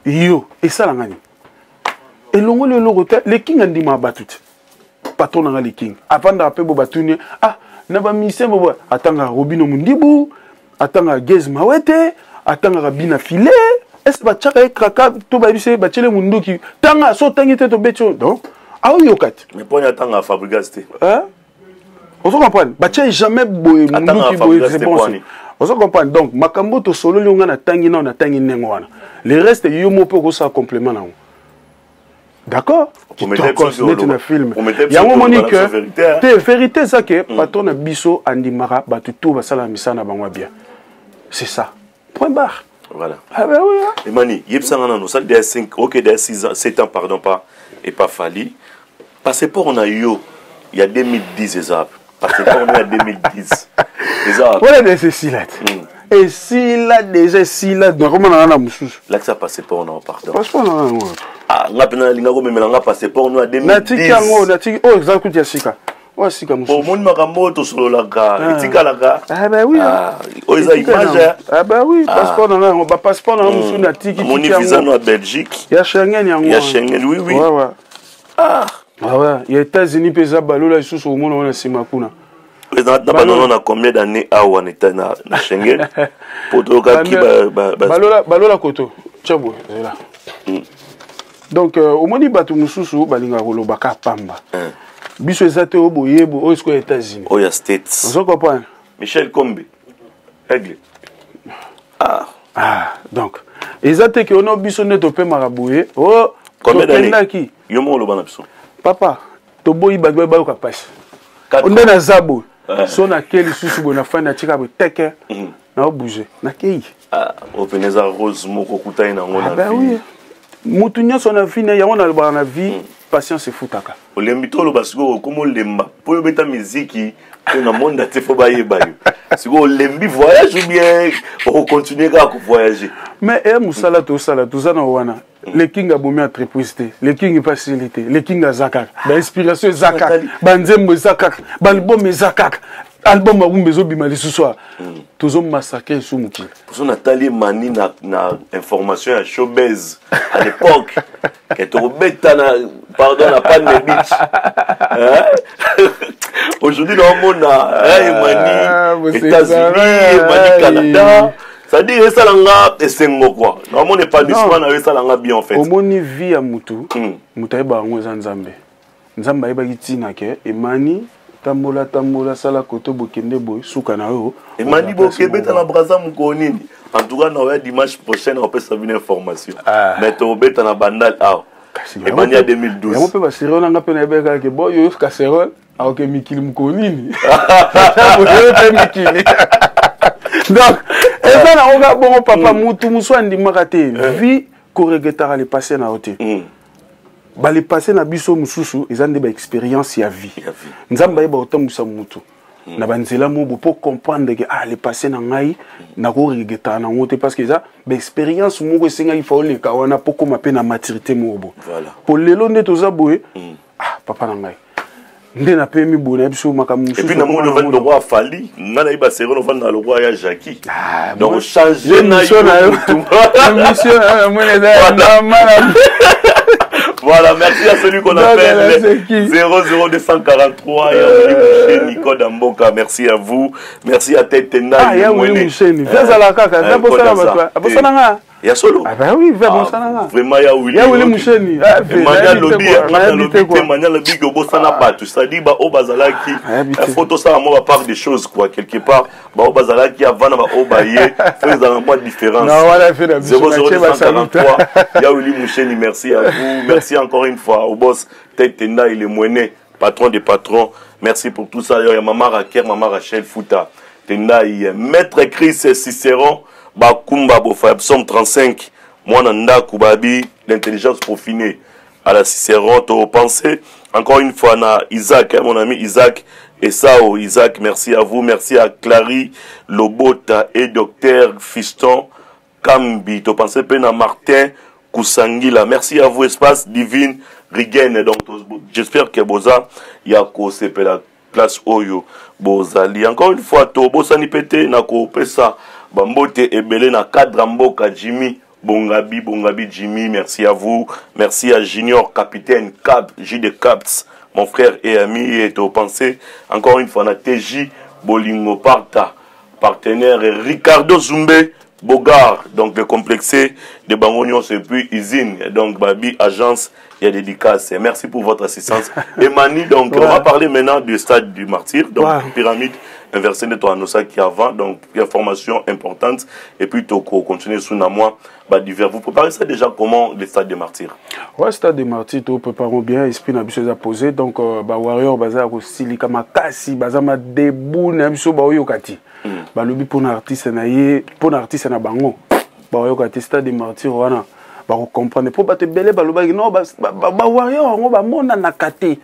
yo, esalanga nini? Elongoli eloko te. Le King andimaka bato te. Patron nanga Le King avandaka mpe bo batuni, ah, na bamisien bobo, atangaka Robino Mundibu, atangaka Gez Mawete, atangaka Bina File. Est ce batiaka ye kraka to bayebisi ye batiele munduki, tanga, so otangi te tobeti oyo? Donc aoyoka te. Mais mponi atangaka Fabrigas te? Ozo comprendre, batie jamais boye munduki boye, c'est bon, ozo comprendre. Donc makambo tosololi, nga natangi nao, natangi ndenge wana. Le reste, yo mo mpe okosala complément nango, d'accord? Kitoko neti na film yango. Omoni ke te, vérité eza ke patron na biso andimaka bato to basalaka misala na bango ya bien, c'est ça, point barre. Voilà. Ah ben oui, hein. Emani, yebisanga nano, osali déjà 5, ok, déjà 6 ans, 7 ans, pardon, pas, et pas Fally. Passeport na yo, il y a 2010 eza. Passeport na ya 2010. Eza. Voilà, de esila te. Esila déjà, esila, nakomona nga na mosusu. Lakisa passeport na, pardon. Passeport na yango. Ah, nga pena nalinga komemela nga passeport no ya 2010. Natiki yango, natiki oyo eza kuti ya sika, oyo sika mosusu. Omoni makambo oyo tosololaka etikalaka. Ah ben oui. Oyo eza image. Ah ben oui, passeport na nga yango, bapasseport na nga mosusu natiki. Omoni visa no ya Belgique. Ya Schengen yango. Ya Schengen, oui. Ouais. Ah. Ah ouais, ya États-Unis mpe eza balola lisusu, omona wana nsima kuna. Na banano na combien d'années awa na Schengen po toyokaki? Balola koto tia boye, zela. Donc omoni bato mosusu balingaka koloba ka pamba. Biso eza te oyo boyebo oyo sikoyo ya États-Unis. Oyo ya States. Ozo comprendre? Michel Kombe Aigle, ah. Ah, donc eza te ke ono biso nde topemaka boye o. Tokendaki. Yo moko oloba na biso. Papa, toboyi bato bayoka mpasi nde naza boye. So nake lisusu boye, nafandi, natika boye teke, naobouge, nakei. Opene eza rose moko okutani nango na vie. Oui, mutu nyonso na vie na yango, nalobaka na vie, patience efutaka. Olembi to oloba sikoyo okoma olemba mpo yo obeta miziki mpo na monde te, fo bayeba yo. Sikoyo olembi voyage ou bien okocontinue kaka kovoyage? Mais eya mosala tosala, toza na wana. Le King abomi entreprise te, Le King mpe asili te. Le King aza kaka, bainspiration eza kaka, banzembo eza kaka, baalbum eza kaka, album akumba ezobima lisusu awa, tozomassacre esu mokili. Poso natali Emani na information ya showbase à l'époque ke tokobeta na, pardon, na Palm Beach. Aujourd'hui naomona Emani États-Unis, Emani Canada, c'est-à-dire esalanga esengo quoi, naomona épanouissement na yo, esalanga bien en fait. Omoni vie ya mutu, moto ayebaka yango eza Nzambe. Nzambe ayebaki ntina ke Emani tambola tambola, sala koto, bokende boye, suka na yo. Emani bokebeta na Braza mokolo nini? En tout cas, naoya dimanche prochain, naopesa bino information. Mais tobeta na Bandal awa, Emani ya 2012. Yango mpe baserole nanga mpe nayebaki kaka ke bo yo casserole aoke mikili mokolo nini mpe mikili. Donc eza nango kaka bongo, papa. Mutu mosu andimaka te vie, koregretaka le passé na yo te. Bale passé na biso mosusu eza nde baexpérience ya vie. Nzambe ayeba kotambwisa mutu na banzela mobo mpo comprendre ke ah, le passé na ngai nakoregretaka nango te, parce que eza baexpérience moko esengaki fa oleka wana mpo koma mpe na maturité moko bo. Po lelo nde toza boye. Ah, papa na ngai, Nde napemi boye na biso makambo mosusu. Et puis namoni ovandi lokwa Fally, nga nayebi ba série ovandi na lokwa ya Jackie. Ah, donc changer na yo. Émission na yo namoni eza normal. Voilà, merci à celui qu'on appelle 00243 Yawili Moucheni, Code Amboka. Merci à vous. Merci à Tete Nai. Ah, Yawili Moucheni. Viens à la kaka. Viens pour ça, là. Ya solo. Ah ben oui, va bosana nga. Vraiment ya Willy. Ya Willy Musheni. Ah, mania lobi, mania lobi te, mania lobi que bosana ah. bato, c'est-à-dire ba o bazalaki. Ah, faut to sala moi part des choses quoi quelque part. Ba o bazalaki avant na ba o ba ye, faut ezala moi différence. Non, voilà, fait la 00243 Ya Willy Musheni, merci à vous. Merci encore une fois au boss Tete Tenda, il est moiné, patron des patrons. Merci pour tout ça. Ya maman Raquel, maman Rachel Fouta. Tendai, Maître Chris Cicéron Bakumba Bofa, Psaume 35, mwana ndaku babi, l'intelligence profinée à la Cicéron, to penser encore une fois na Isaac, hein, mon ami Isaac Esao, Isaac, merci à vous, merci à Clary Lobota et docteur Fiston Kambi, to penser pe na Martin Kusangila, merci à vous espace divine Rigen, donc j'espère que boza ya ko sepela place oyo bozali. Encore une fois, tobosani pe te na kopesa bambote ebele na cadre mboka Jimmy Bongabi, Bongabi Jimmy, merci à vous. Merci à Junior Capitaine Cap, J de Caps, mon frère et ami, et to penser encore une fois na TJ Bolingo Parta, partenaire Ricardo Zumbe Bogard, donc le complexé de Bango Nyonso et puis usine, donc Babi agence, il y a dédicace. Merci pour votre assistance. Et Mani, donc ouais. on va parler maintenant du stade du martyr, donc ouais. pyramide inversée de Toanosa qui avant, donc information importante. Et puis Toko, continuer sous moi, bah, divers. Vous préparez ça déjà comment, le stade des martyrs? Ouais, stade des martyrs, tout préparons bien, esprit n'a pas posé. Donc, bah, warrior, baza, silika, makasi, baza, ma debout, n'a biso, bah, oyokati. Balobi mpona artiste na ye, mpona artiste na bango, baoyoka te stade des martyrs wana, bakocomprendre mpo bato ebele balobaki non, bawarrior yango bamonanaka te.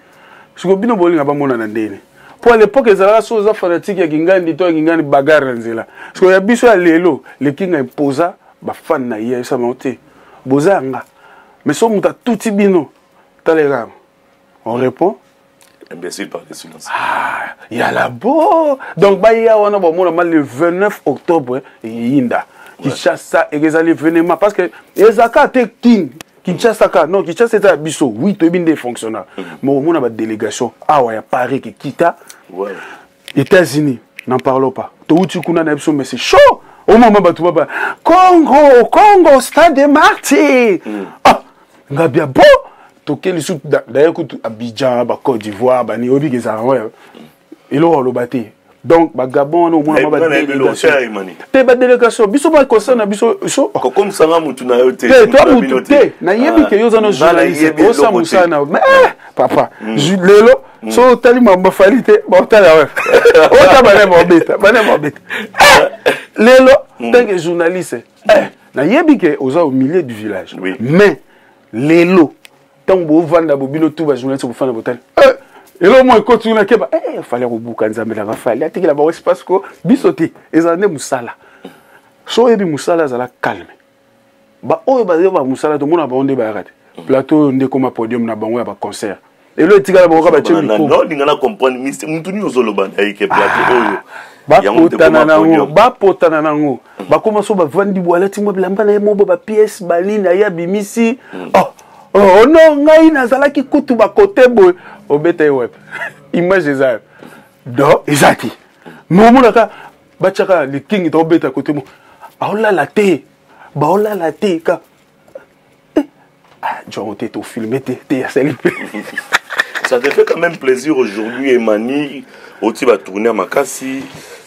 Sikoyo bino bolinga bamonana ndeni? Mpo à l'époque ezalaka so oza fanatique ya Kingandi to ya Kingandi, bagarre na nzela. Sikoyo ya biso ya lelo, lekinga imposa bafan na ye, ayebisa bango te boza yanga, mais so moto atuti bino taleka, on répond imbécile par le silence. Ah, ya la bo. Donc baya wana bamona ma le 29 octobre eyinda. Kinshasa ekezali événement parce que ezaka te king Kinshasa ka non, Kinshasa eza ya biso, oui, toyebi nde fonctionnal. Mais omona badélégation awa ya Paris kekita. États-Unis, n'en parlons pas. Touti kuna na biso, mais c'est chaud. Au moment bato baba Congo, Congo, stade des martyrs. Ah, ngabia bo toke lisusu d'ailleurs kutu Abidjan, ba Côte d'Ivoire, bani oyebi ke ezalaka oyo eloko aloba te. Donc bagabon wana omona ma badélégation te, badélégation biso baconcert na biso so kokomisanga mutu na yo te. Te, toi mutu te, nayebi ke yo oza na journaliste, osala mosala na yo, mais papa, lelo so otali mambo Fally te, baotala we ota bane baobeta, bane baobeta lelo. Tant que journaliste, nayebi ke oza au milieu du village, mais lelo ntango bovanda bobino tu bajournaliste bofanda botali eloko moko ekoti kuna, keba Fally akobuka nzambe nanga. Fally atikela bango espace ko biso te, ezala nde mosala. So oyebi mosala, azala calme. Baoyo bazoba mosala, tomona bango nde bayaka te plateau oyo nde ekoma podium na bango ya baconcert. Elo etikala bango kaka batie micro. Olinga na comprendre mutu nini ozoloba na ye ke plateau oyo bapotana nango, bapotana nango, bakoma so bavandi bo alati mwa bilamba na ye mo bo bapièce banini aye abimisi. Oh, oh non, ngai nazalaki kutu bakote boye, obeta ye web image eza do eza te. Mais omonaka batiaka likingi tobeta kote mo baolala te, baolala te ka jongo te, tofilme te te, asali mpe. Ça te fait quand même plaisir aujourd'hui, Emani oti batourne ya makasi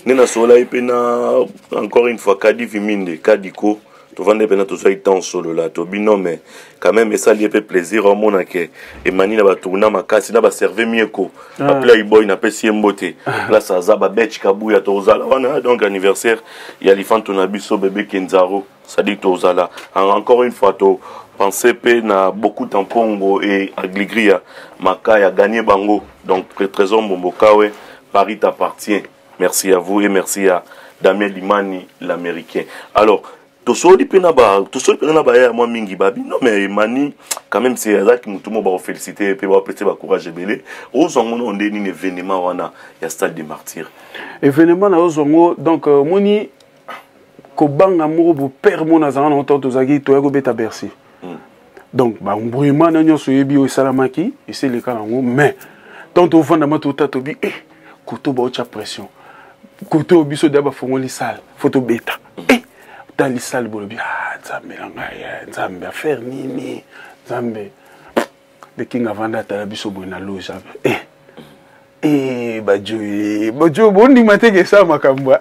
nde nasololaki mpe na encore une fois Kadi Viminde Kadiko, tovandi mpe na tozwaki temps osolola tobi non, mais quand même esali ye mpe plaisir omona ke Emani na batourne makasi na baserve mieko baplayboy, napesi ye mbote place aza babech kabuya. Tozala wana donc anniversaire ya lifanto na biso bebe Kenzaro, c'est-à-dire tozala encore une fois to penser mpe na beaucoup tampongo et agligria makaya gagné bango. Donc Trésor Mbombokawe, Paris t'appartient. Merci à vous et merci à Damien Limani l'américain. Alors Tosoli mpe na ba tosoli mpenza na baya ya mwa mingi babi non mais Emani quand même c'est azalaki motu moko bakofélicité mpe bakopesa bacourage ebele. Ozwa yango nao nde nini événement wana ya stade de martyr? Événement na ozwa yango donc euh, omoni kobanga moko bopere moko nazalaka nango ntango tozalaki toya kobeta Bercy. Donc bambrouillement na nyonso oyebi oyo esalamaki esi eleka nango, mais ntango tovanda ma tota tobi eh, koto baotya pression koto oyo biso deya bafongoli sale fo tobeta eh, tali sale bolobi ah, nzambe na ngai eh, nzambe affaire nini nzambe. The King avanda atala biso boye na loge eh, eh, bajo eh, bajo bondima te ke esala makambo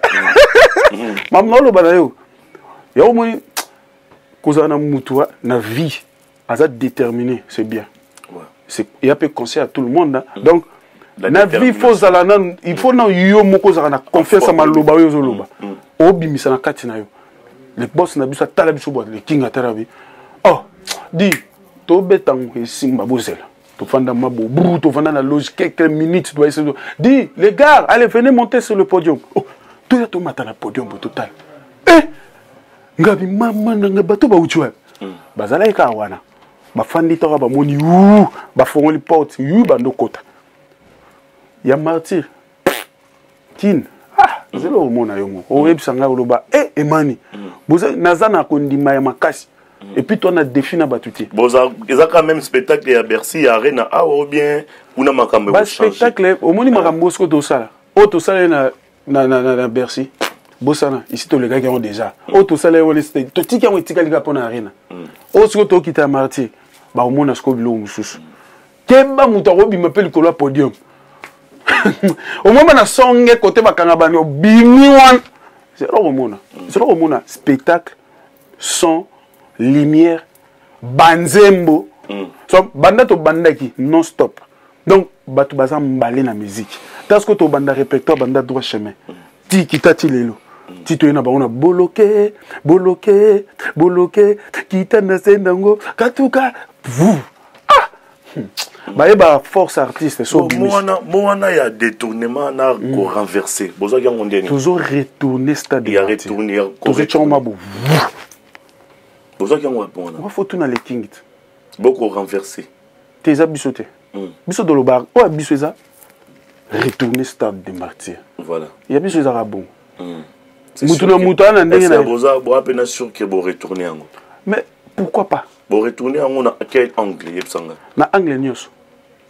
mamu naoloba na yo yango omoni kozala na mutu na vie aza déterminé, c'est bien. C'est il y a peu conseil à tout le monde hein. Donc na vie faut ozala na il faut na yo moko ozala na confiance ya maloba oyo ozoloba obimisa na kati na yo. Le boss na biso atala biso boye, le King atala bi oh di tobeta yango esimba bozela tofanda mabo brou tofanda na loge quelques minutes doit essayer dit les gars, allez, venez monter sur le podium. Oh, toya tomata na podium bo total eh ngabi mama na nga bato bauti wapi? Bazalaki kaka wana bafandi ntango bamoni yu bafongoli porte yu bandokota ya martyr kine. Ah, zela omona yo moko oyebisa ngai oloba e Emani naza na kondima ya makasi et puis toi na défi na bato te. Boza eza quand même spectacle ya Bercy ya Arena awa ou bien kuna makambo baspectacle omoni makambo sikoyo tosala oyo tosala ye na Bercy bosana isi tolekaki yango déjà oyo tosala ye wana totiki yango etikali kaka mpo na Arena oyo sikoyo tokita ya martyr bakomona sikoyo biloko mosusu keba moto akobima mpe likolo ya podium omoi bana songe kote bakanga bani obimi wana zela komona zela komona spectacle son lumière banzembo. So banda tobandaki non stop donc bato baza mbale na musique ta sikoyo tobanda répertoire banda droit chemin ti kita ti lelo ti toye na bango na boloke boloke boloke kita na se nango katuka vu ah bayeba force artiste so. Mo wana ya détournement na korenverser bozwaki yango ndeni? Tozo retourner stade. Ya retourner. Tozo mabo. Bozwaki yango wapi wana? Wa tuna le King te. Boko renverser. Te eza biso te. Biso tolobaka oyo ya biso eza retourner stade de martyr. Voilà. Ya biso ezaka bongo. Mutu na mutu aza na ndenge na ye. Boza boa mpe na sûr ke boretourne yango? Mais pourquoi pas? Boretourne yango na quel angle? Yebisanga. Na angle nyonso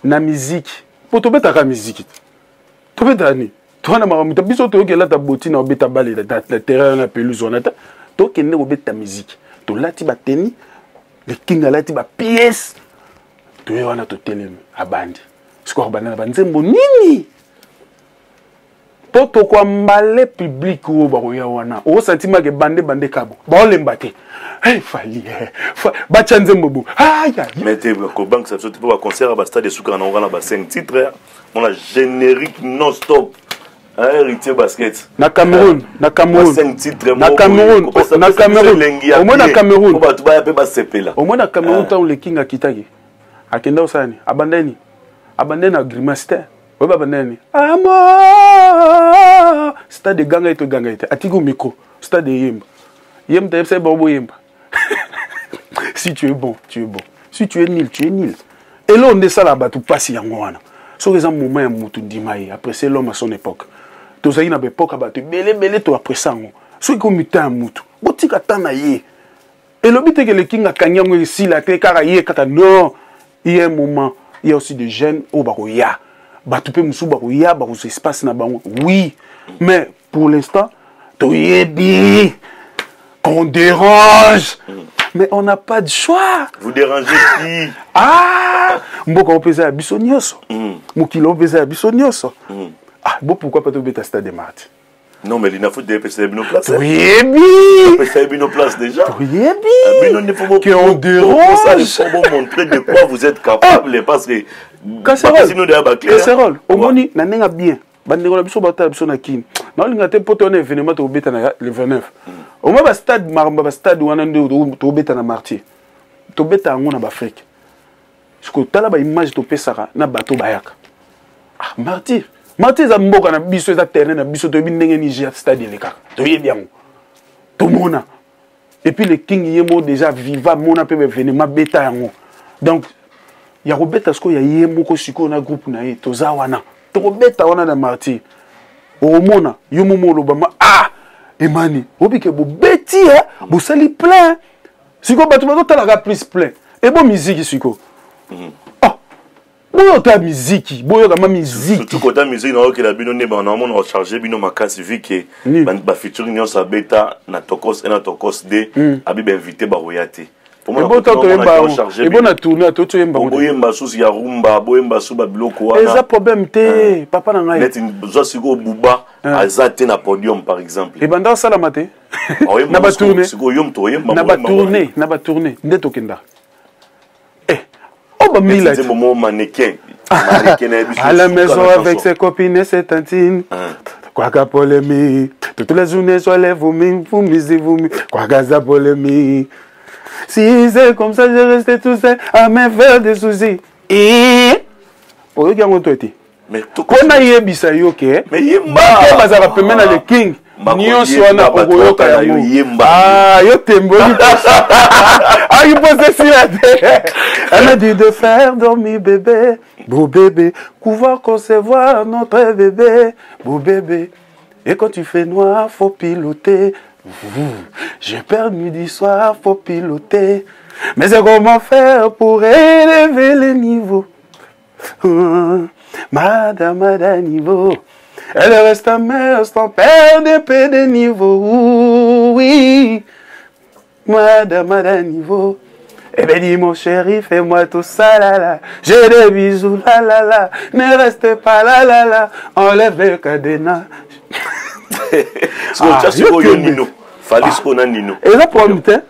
na miziki mpo tobetaka miziki te tobetaka nini towana makambo te biso toyoki elata boti na obeta bale na terrain na pelouse wana te tokende kobeta miziki tolati bateni le King alati bapiese toye wana totelemi abandi sikoyo akobanda na banzembo nini mpo tokoambale public oyo bakoya wana osanti make bande bande kabo baolemba te. Hey, Fally eh, batya nzembo bo. Mais te kobangisa biso te mpo baconcert ya bastade esukaka nango kaka na ba 5 titre mona générique non stop. Héritier basket. Na Cameroun, na Cameroun, na Cameroun, na Cameroun, omoi na Cameroun. Bato baya mpe basepela. Omoi na Cameroun ntango le King akitaki akenda kosala nini abandai nini abandai na grimace te oyeba abandai nini amo stade eganga ye to eganga ye te atiki micro stade eyemba ye moto ayebisa ye bango boyemba. Si tu es bon, tu es bon, si tu es nul, tu es nul. Eloko nde esalaka bato mpasi yango wana soki eza moment ya motu ndima ye apprécier l'homme à son époque. Tozalaki na baepoke ya bato ebele ebele to apprécie yango soki komi temps ya motu botika temps na ye elobi te ke le King akangi yango esila te kaka ye kaka non. Il y a un moment, il y a aussi des jeunes oyo bakoya bato mpe mosusu bakoya bakozwa espace na bango, oui, mais pour l'instant toyebi qu'on dérange, mais on n'a pas de choix. Vous dérangez qui? Ah, mboka oyo mpenza ya biso nyonso, mokili oyo mpenza ya biso nyonso. Ah bon, pourquoi pas tobeta stade de martyr? Non, mais Linafoot epesa bino place. Toyebi. Epesa bino place déjà. Toyebi. Bino nde faut qu'on dérange. Faut montrer de quoi vous êtes capable parce que casserole omoni na ndenge bien bandeko na biso batala biso na kini naolinga te mpo towana événement tokobeta na le 29 omoi bastade makambo ya bastade wana nde tokobeta na martyr tobeta yango na baafrike sikoyo tala baimage topesaka na bato bayaka. Ah, martyr martyr eza mboka na biso eza terrain na biso toyebi ndenge nini stade elekaka toyebi yango tomona. Et puis le King ye moko déjà viva mona mpe baevenema beta yango. Donc ya kobeta sikoyo ya ye moko sikoyo na groupe na ye toza wana tokobeta wana na martyr okomona yo momo olobama ah emani obike bobeti e bosali plein sikoyo bato bazotalaka plus plein ebo miziki sikoyo mm. oh, boyoka miziki boyoka ma miziki surtout kota miziki naokela bino nde banamona ocharge bino makasi vu ke bafeaturing nyonso abeta na tokos 1 na tokos 2 mm. abi bainvité bakoya te ebota toyemba ebo na tourne to toyemba boyemba susu ya rumba boyemba su babiloko wana eza problème te eh. papa na ngai neti zwa sikoyo buba eh. aza te na podium par exemple ebanda osalama te na batourne na batourne na batourne nde tokenda eh oh bamila nzembo moko mannequin à la maison avec ses copines et ses tantines hein. Kwaka polémique, toutes les journées je les vomis, vomis, vomis, kwaka za polémique. Si c'est comme ça, je reste tout seul à me faire des soucis. Et oyoki yango to ete mpo nayebisa yo ke bato bazalaka pembe na le king nyonso wana okoyoka yango ah, yo tembe oki mposa esila te elle a dit de faire dormir bébé beau bébé pouvoir concevoir notre bébé beau bébé et quand tu fais noir faut piloter j'ai perdu du soir faut piloter mais c'est comment faire pour élever les niveaux Madame, madame, niveau. Elle reste mère sans perdre peu de niveau. Oui. Madame, madame, niveau. Eh ben dis mon chéri, fais-moi tout ça là là. J'ai des bisous là là là. Ne reste pas là là là. Enlève le cadenas. Ah, sikoyo nino. Fally sikoyo na nino. Eza problème te.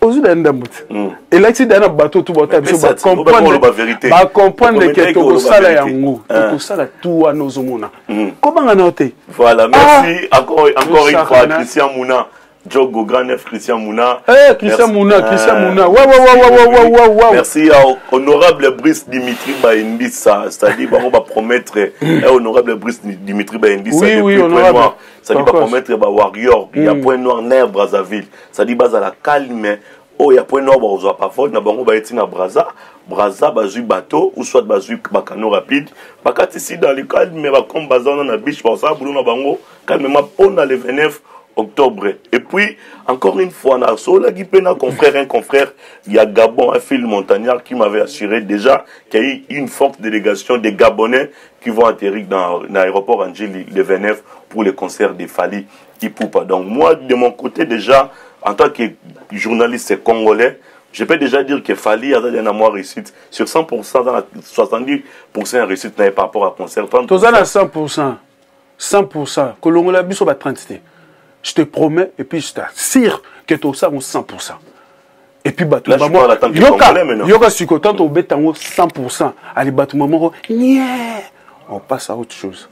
Ozwi da ndambo te elakisi da na bato tu bauta biso bacomprendre ke tokosala yango tokosala tu wana ozomona kobanga na yo te. Voilà, merci ah. encore, encore une fois Christian Mouna Djogo, grand neuf Christian Mouna. Eh, Christian merci. Mouna, Christian Mouna. Waouh, waouh, waouh, waouh, waouh, waouh. Merci à honorable Brice Dimitri Baendissa. C'est-à-dire, on va promettre, eh, honorable Brice Dimitri Baendissa. Oui, oui, honorable. C'est-à-dire, va promettre, ba warrior. Il y a Point Noir, Nerf, Brazzaville. C'est-à-dire, bazala calme. Oh, il y a Point Noir, ba pas vol, na bango ba na Brazza. Brazza, bazui bateau, ou soit bazui ba canot rapide. Bakatisi dans le calme, ba comme bazana na beach, ba sa boulot na bango, calmement, pona le 29 octobre. Et puis, encore une fois, na sola qui un confrère, un confrère, il y a Gabon, un fil montagnard qui m'avait assuré déjà qu'il y a eu une forte délégation des Gabonais qui vont atterrir dans l'aéroport Angeli le 29 pour le concert de Fally Ipupa. Donc moi, de mon côté déjà, en tant que journaliste congolais, je peux déjà dire que Fally a une réussite sur 100%, dans la 70% réussite par rapport à concert. 30%. Toza na 100%. 100%. Kolongola biso ba 30 te. Je te promets et puis je t'assure que tosala 100%. Et puis bato yoka yoka sikoyo tant obeta yango 100% ali bato moko nye on passe à autre chose.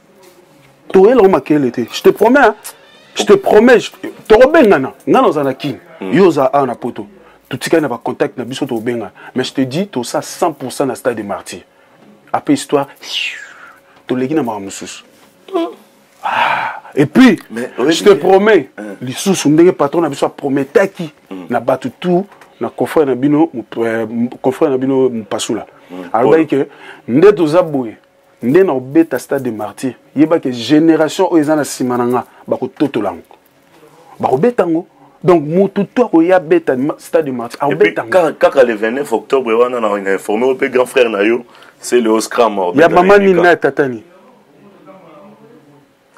Toyela ngo makele te. Je te promets hein. Je te promets tokobengana nga naza na Kin yo oza awa na poto totikali na bacontact na biso tobengana mais je te dis tosa 100% na stade de martyr après histoire toleki na makambo mosusu. Ah, et puis mais, oui, je te promets lisusu ndenge patron na biso aprometaki na bato tout na confrère na bino confrère na bino Mpasula alobaki ke nde toza boye nde na obeta stade de martyr yebaki génération oyo eza na nsima na nga bakototola yango bakobeta yango. Donc mutu to akoya beta stade de martyr akobeta yango kaka le 29 octobre wana na informé mpe grand frère na yo c'est le Oscram ya mama nini na ya tata nini.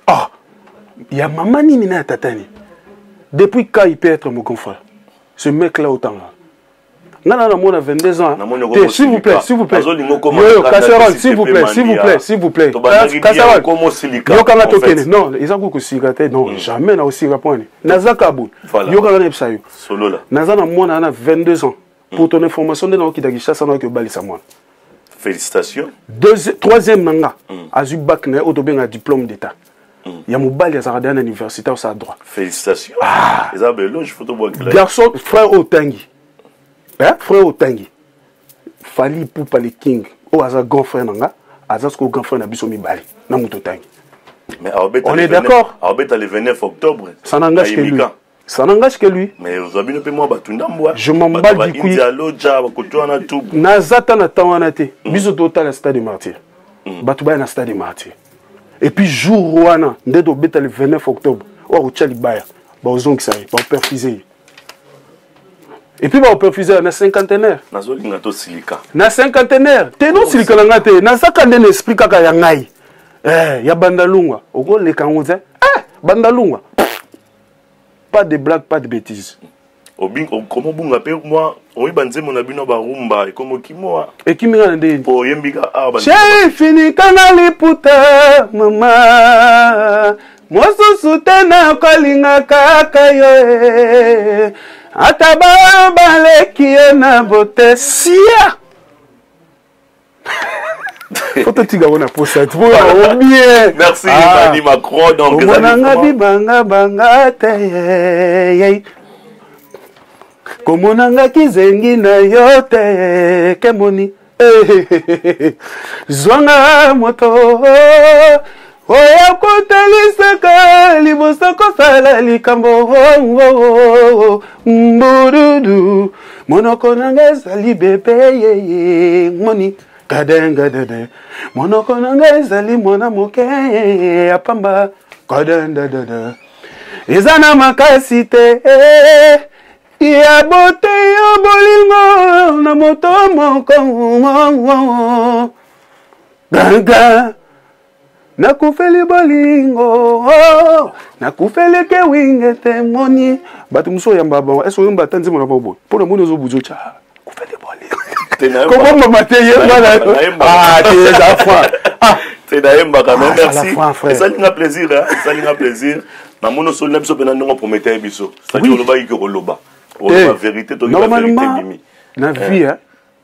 Ah, ya mama nini na ya tata nini. Depuis quand il peut être mon grand frère ce mec là autant là nga na namona 22 ans. Te, s'il vous plaît, s'il vous plaît, yo casserole, s'il vous plaît, s'il vous plaît, s'il vous plaît, casserole yokanga tokende. Non, eza kuku kosika te, non, jamais na kosika poani naza kaboye yokanga na yebisa yo naza na mwana na 22 ans. Pour ton information nde naokita Kinshasa naoki obalisa mwana. Félicitations. Troisième nanga azwi bac na ye oyo tobenga diplôme d'état ya mobali azalaka deya na université osala droit. Félicitations. Ah. Eza beloge photo boakela. Garçon frère oyo otangi hein? Frère oyo otangi Fally Ipupa le king oyo aza grand frère na nga aza sikoyo grand frère na biso mibale na moto otangi. Mais on est d'accord. Aobeta le 29 octobre. Ça n'engage que lui. Ça n'engage que lui. Mais ozwa bino mpe mwa bato ndambo. Je m'en bats du couille. Aloja bakoto wana tout. Naza ta na temps wana te. Biso totala stade martyr. Bato baya na stade martyr. Et puis jour wana nde tobeta le 29 octobre. Oyo akotya libaya baozongisa ye, baoperfuse ye. Et puis baoperfuse na cinquantenaire. Nazolinga tosilika. Na cinquantenaire. Te nosilika na ngai te. Nazaka nde na esprit kaka ya ngai. Eh, ya bandalungwa. Okoleka yango te. Eh, bandalungwa. Pas de blague, pas de bêtises. Okoma obunga mpe mwa oyeba nzembo na bino barumba ekoma okimoa ekimi nga na ndeni po oyembika awa. Chéri, finika na liputa mama mosusu te nakolinga kaka yo e ata baleki yo na bote sia. Faut totika ngo na posa te mpo bien. Merci Mani Macron. Donc omonanga bibanga banga te yei komonanga kizengi na yo te kemoni zwanga moto oyo kotalisaka liboso kosala likambo mbududu monoko nanga ezali bebe yeye moni kadengadede monoko nanga ezali mwana moke ya pamba kadendadede eza na makasi te ya bote yo bolingo na moto moko ganga nakufeli bolingo nakufeli ke winge te moni bato mosusu oyamba bango ese oyamba ata nzembo na bango boye mpo na moni ozobuza otya kufeli bolingo kobombama te yemba na te eza franc. Te nayembaka mais merci, esalinga plaisir, esalinga plaisir. Namoni osoli na biso mpena ndenge opromete biso, c'est-à-dire olobaki ke koloba oloba vérité, toki ba vérité ebimi. Na vie,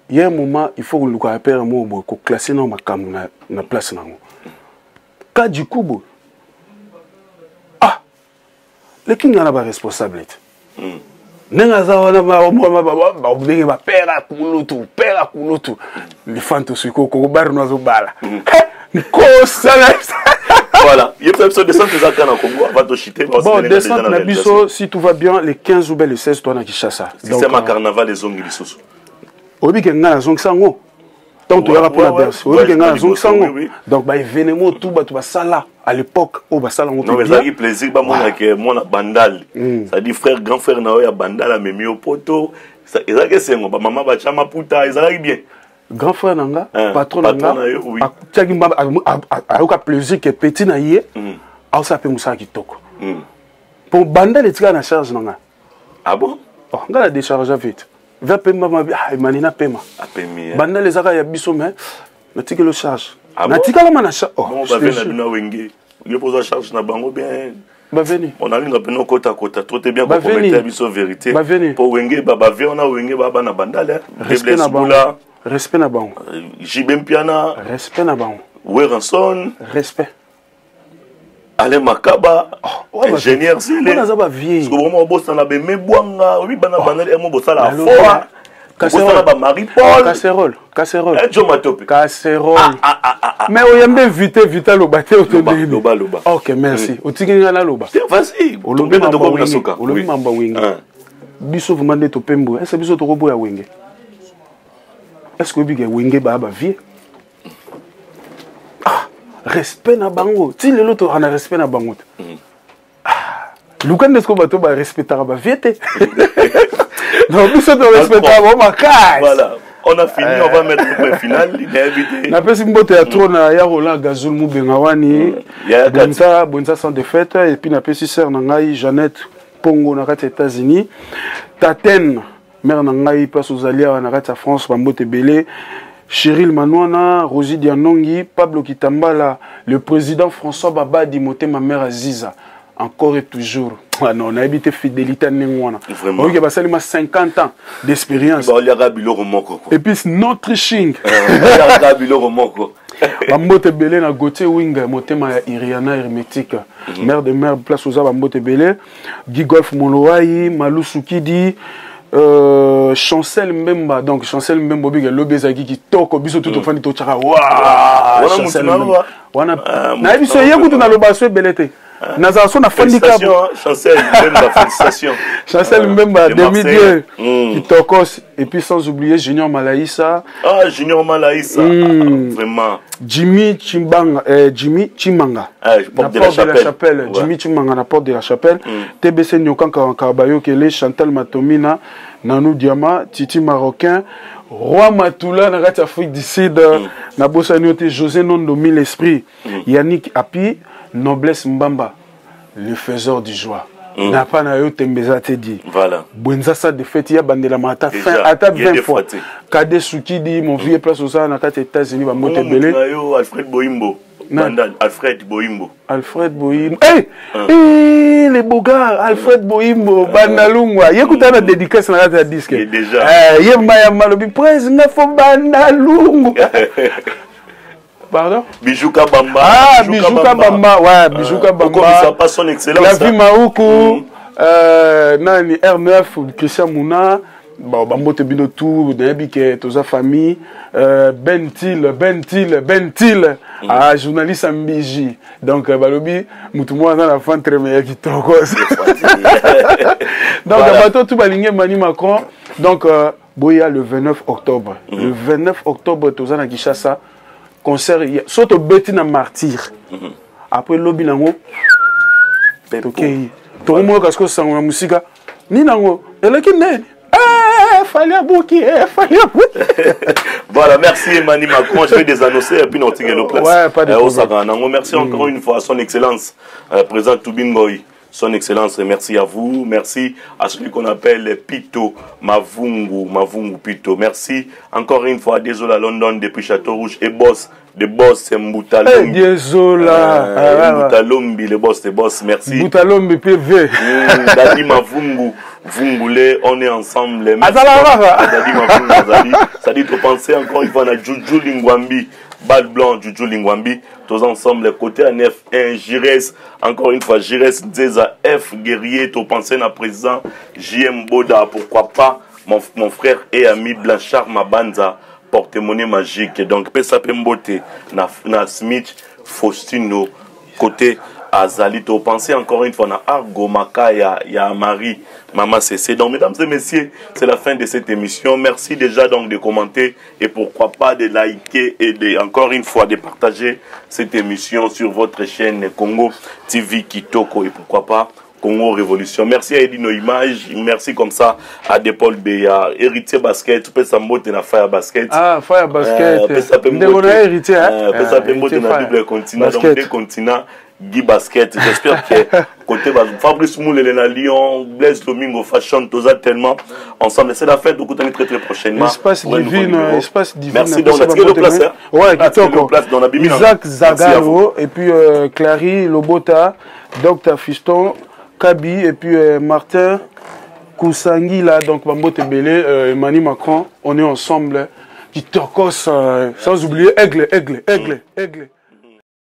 il y a un moment il faut koluka apere moko boye koclasse na makambo na place nango ka du coup boye ah leki nga na baresponsable te ndenge aza wana babenge bapere akulutu pere akulutu lifanto sikoyo kokobarino azobala nkosala. Voilà, yebisa biso descente eza kaka na Congo avant tochite. Bon, descente na biso, si tout va bien, le 15 ou bien le 16 toi na Kinshasa. Système ya carnaval ezongi lisusu. Oyebi ke ngai nazongisa yango ntango toyaka mpo na Bercy, oyebi ke ngai nazongisa yango. Donc baévénement tout bato basala à l'époque oyo basala yango. Non, ezalaki plaisir bamonake mwana Bandal, c'est-à-dire frère, grand frère na oyo ya Bandal amemi yo poto, ezalaki esengo, bamama batya maputa, ezalaki bien. Grand frère na nga, patron na nga atiaki, ayoka plaisir ke petit na ye aosala mpe mosala kitoko po Bandal etikala na charge na nga. Ah bon? Oh, nga na décharge vite va pemba mabi emani na pema. Bandal ezaka ya biso mais natikeli charge, natikalama na charge. Bave na bino Wenge, yo mpo ozwa charge na bango bien. Baveni. On alinga mpena okota-kota trop te bien kopromete biso vérité po Wenge bave wana, Wenge baa bana Bandal. Respect na bango, respect na bango. JB Mpiana. Respect na bango. Werrason. Respect. Alain Makaba, ingénieur. Sele naza bavie. Vraiment obosana beme bwanga oyebi bana Bandal emo bosala foa, bosala ba Marie Paul. Casserole, casserole. Jo Matope. Casserole. Mais oyambe vite vite, aloba te. Otondeni loba loba. Ok, merci, otiki nga naloba. Vas-y. Olobi mamba, olobi mamba Wenge. Biso vraiment nde topembo ese biso tokoboya Wenge. Est ce que oyebi ke Wenge baya bavie? Ah, respect na bango ti lelo tozalaka na respect na bango te. Luka nde sikoyo bato barespectaka bavie te. Donc biso torespectaka bango makasi. Voilà. On a fini, on va mettre le point final. Invité. Napesi mbote ya trop na ya Roland Gazul Mubenga wani. Bonza, bonza sans défaite. Et puis napesi sœur na ngai Jeannette Pongo na kati États-Unis. Taten, mère na ngai place ozali awa na kati ya France, bambote ebele. Cheryl Manouana, Rosie Dianongi, Pablo Kitambala, le président François Babadi, Motema mère Aziza, encore et toujours. Ah non, on a évité fidélité ndenge wana. Vraiment. Ok, basalima 50 ans d'expérience. Baliaka biloko moko. Et puis no triching. Baliaka biloko moko. Bambote ebele na Gauthier Wing, motema ya Iriana Hermétique. Mère de mère, place aux bambote ebele. Guy Golf Moloai, Malou Soukidi, Chancel Mbemba, donc Chancel Mbemba obika lobi ezalaki kitoko, biso tu tofandi totyaka wa Chancel Mbemba wana nayebi so ye kutu naloba so ebele te. Nazala so nafandi kaka Chancel Mbemba, félicitations. Chancel Mbemba, demi dieu. Kitokos et puis sans oublier Junior Malaïsa. Ah, Junior Malaïsa, ah, vraiment. Jimmy Chimbanga, Jimmy Chimanga. Ah, porte de la Chapelle. De la Chapelle. Ouais. Jimmy Chimanga na porte de la Chapelle. TBC Nyokan Kabayokele, Chantal Matomina, Nanou Diama, Titi Marocain, Roi Matula na kati Afrique du Sud, na bosani yo te José Nondo Mille Esprit, Yannick Api, Noblesse Mbamba, le faiseur du joie. Na pa na yo tembe eza te di. Voilà. Bwenza sa de fête ya bandelama ata fin ata 20 fois. Kade Sukidi mon vieux place osala na kati États-Unis ba mbote ebele. Na yo Alfred Boimbo. Bandal Alfred Boimbo. Alfred Boimbo. Hey! Hey, les beaux gars, Alfred Boimbo, Bandalungwa. Ye kuta na dédicace na kati ya disque. Déjà. Eh, ye maya malobi presse nga fo Bandalungwa. Pardon? Bijou Kabamba. Ah, Bijou Kabamba. Ouais, Bijou Kabamba. Okomisa pas son excellence. La vie Maoukou. Nani R9 Christian Mouna. Bon, bambote bino tout, nayebi ke toza famille. Ben Til, Ben Til, Ben Til. Ah, journaliste ambiji. Donc balobi mutu mwana na ventre mais ya kitoko. Donc bato tout balingi Mani Macron. Donc boya le 29 octobre. Le 29 octobre toza na Kinshasa. Concert so tobeti na martyr. Après lobi nango tokei. Tokomoyoka sikoyo sango na mosika. Nini nango eleki nini? Eh, Fally abuki, eh, Fally abuki. Voilà, merci Emmanuel Macron. Je vais désannoncer et puis nous tirons nos places. Ouais, pas de problème. Merci encore une fois à son excellence, président Toubingoy. Son excellence, merci à vous. Merci à celui qu'on appelle Pito Mavungu, Mavungu Pito. Merci encore une fois à Désolé à London depuis Château Rouge et boss, de boss, c'est Mboutalombi. Hey, Désolé. Mboutalombi, le boss, de boss, merci. Mboutalombi, PV. Dadi Mavungu, Vungule, on est ensemble. Merci. Dadi Mavungu, Azali. Ça dit, trop penser encore une fois à Juju Lingwambi. Bal blanc, Juju Lingwambi, tous ensemble, côté à 9, 1, Jires, encore une fois, Jires, Nzeza, F, guerrier, tout pensé à présent, JM Boda, pourquoi pas, mon frère et ami Blanchard Mabanza, porte-monnaie magique. Donc, Pesa Pembote, na Smith, Faustino, côté Azali, tout pensé encore une fois, na Argo, Makaya, ya Marie, Mama Cécé. Donc, mesdames et messieurs, c'est la fin de cette émission. Merci déjà donc de commenter et pourquoi pas de liker et de, encore une fois, de partager cette émission sur votre chaîne Congo TV Kitoko et pourquoi pas Congo Révolution. Merci à Edino Image, merci comme ça à Depol Beya, Héritier Basket, Pesa Mbote na Fire Basket. Ah, Fire Basket. Pesa Mbote. Ndeko na Héritier, hein? Pesa Mbote na double continent, donc deux continents. Guy Basket, j'espère que côté Fabrice Moulele na Lyon, Blaise Domingo Fashion, tous tellement ensemble. C'est la fête, donc on est très très prochainement. Espace Pour un nouveau divine, numéro. espace divine. Merci, donc, Merci, la Mbote, place, hein. Ouais, La Kitoko. place dans la Bimina. Isaac Merci à Zagaro, vous. et puis Clary Lobota, Docteur Fiston, Kabi, et puis Martin Koussangila, donc Bambote Belé, Emmanuel Macron, on est ensemble. Kitokos, sans oublier Aigle, Aigle, Aigle, Aigle.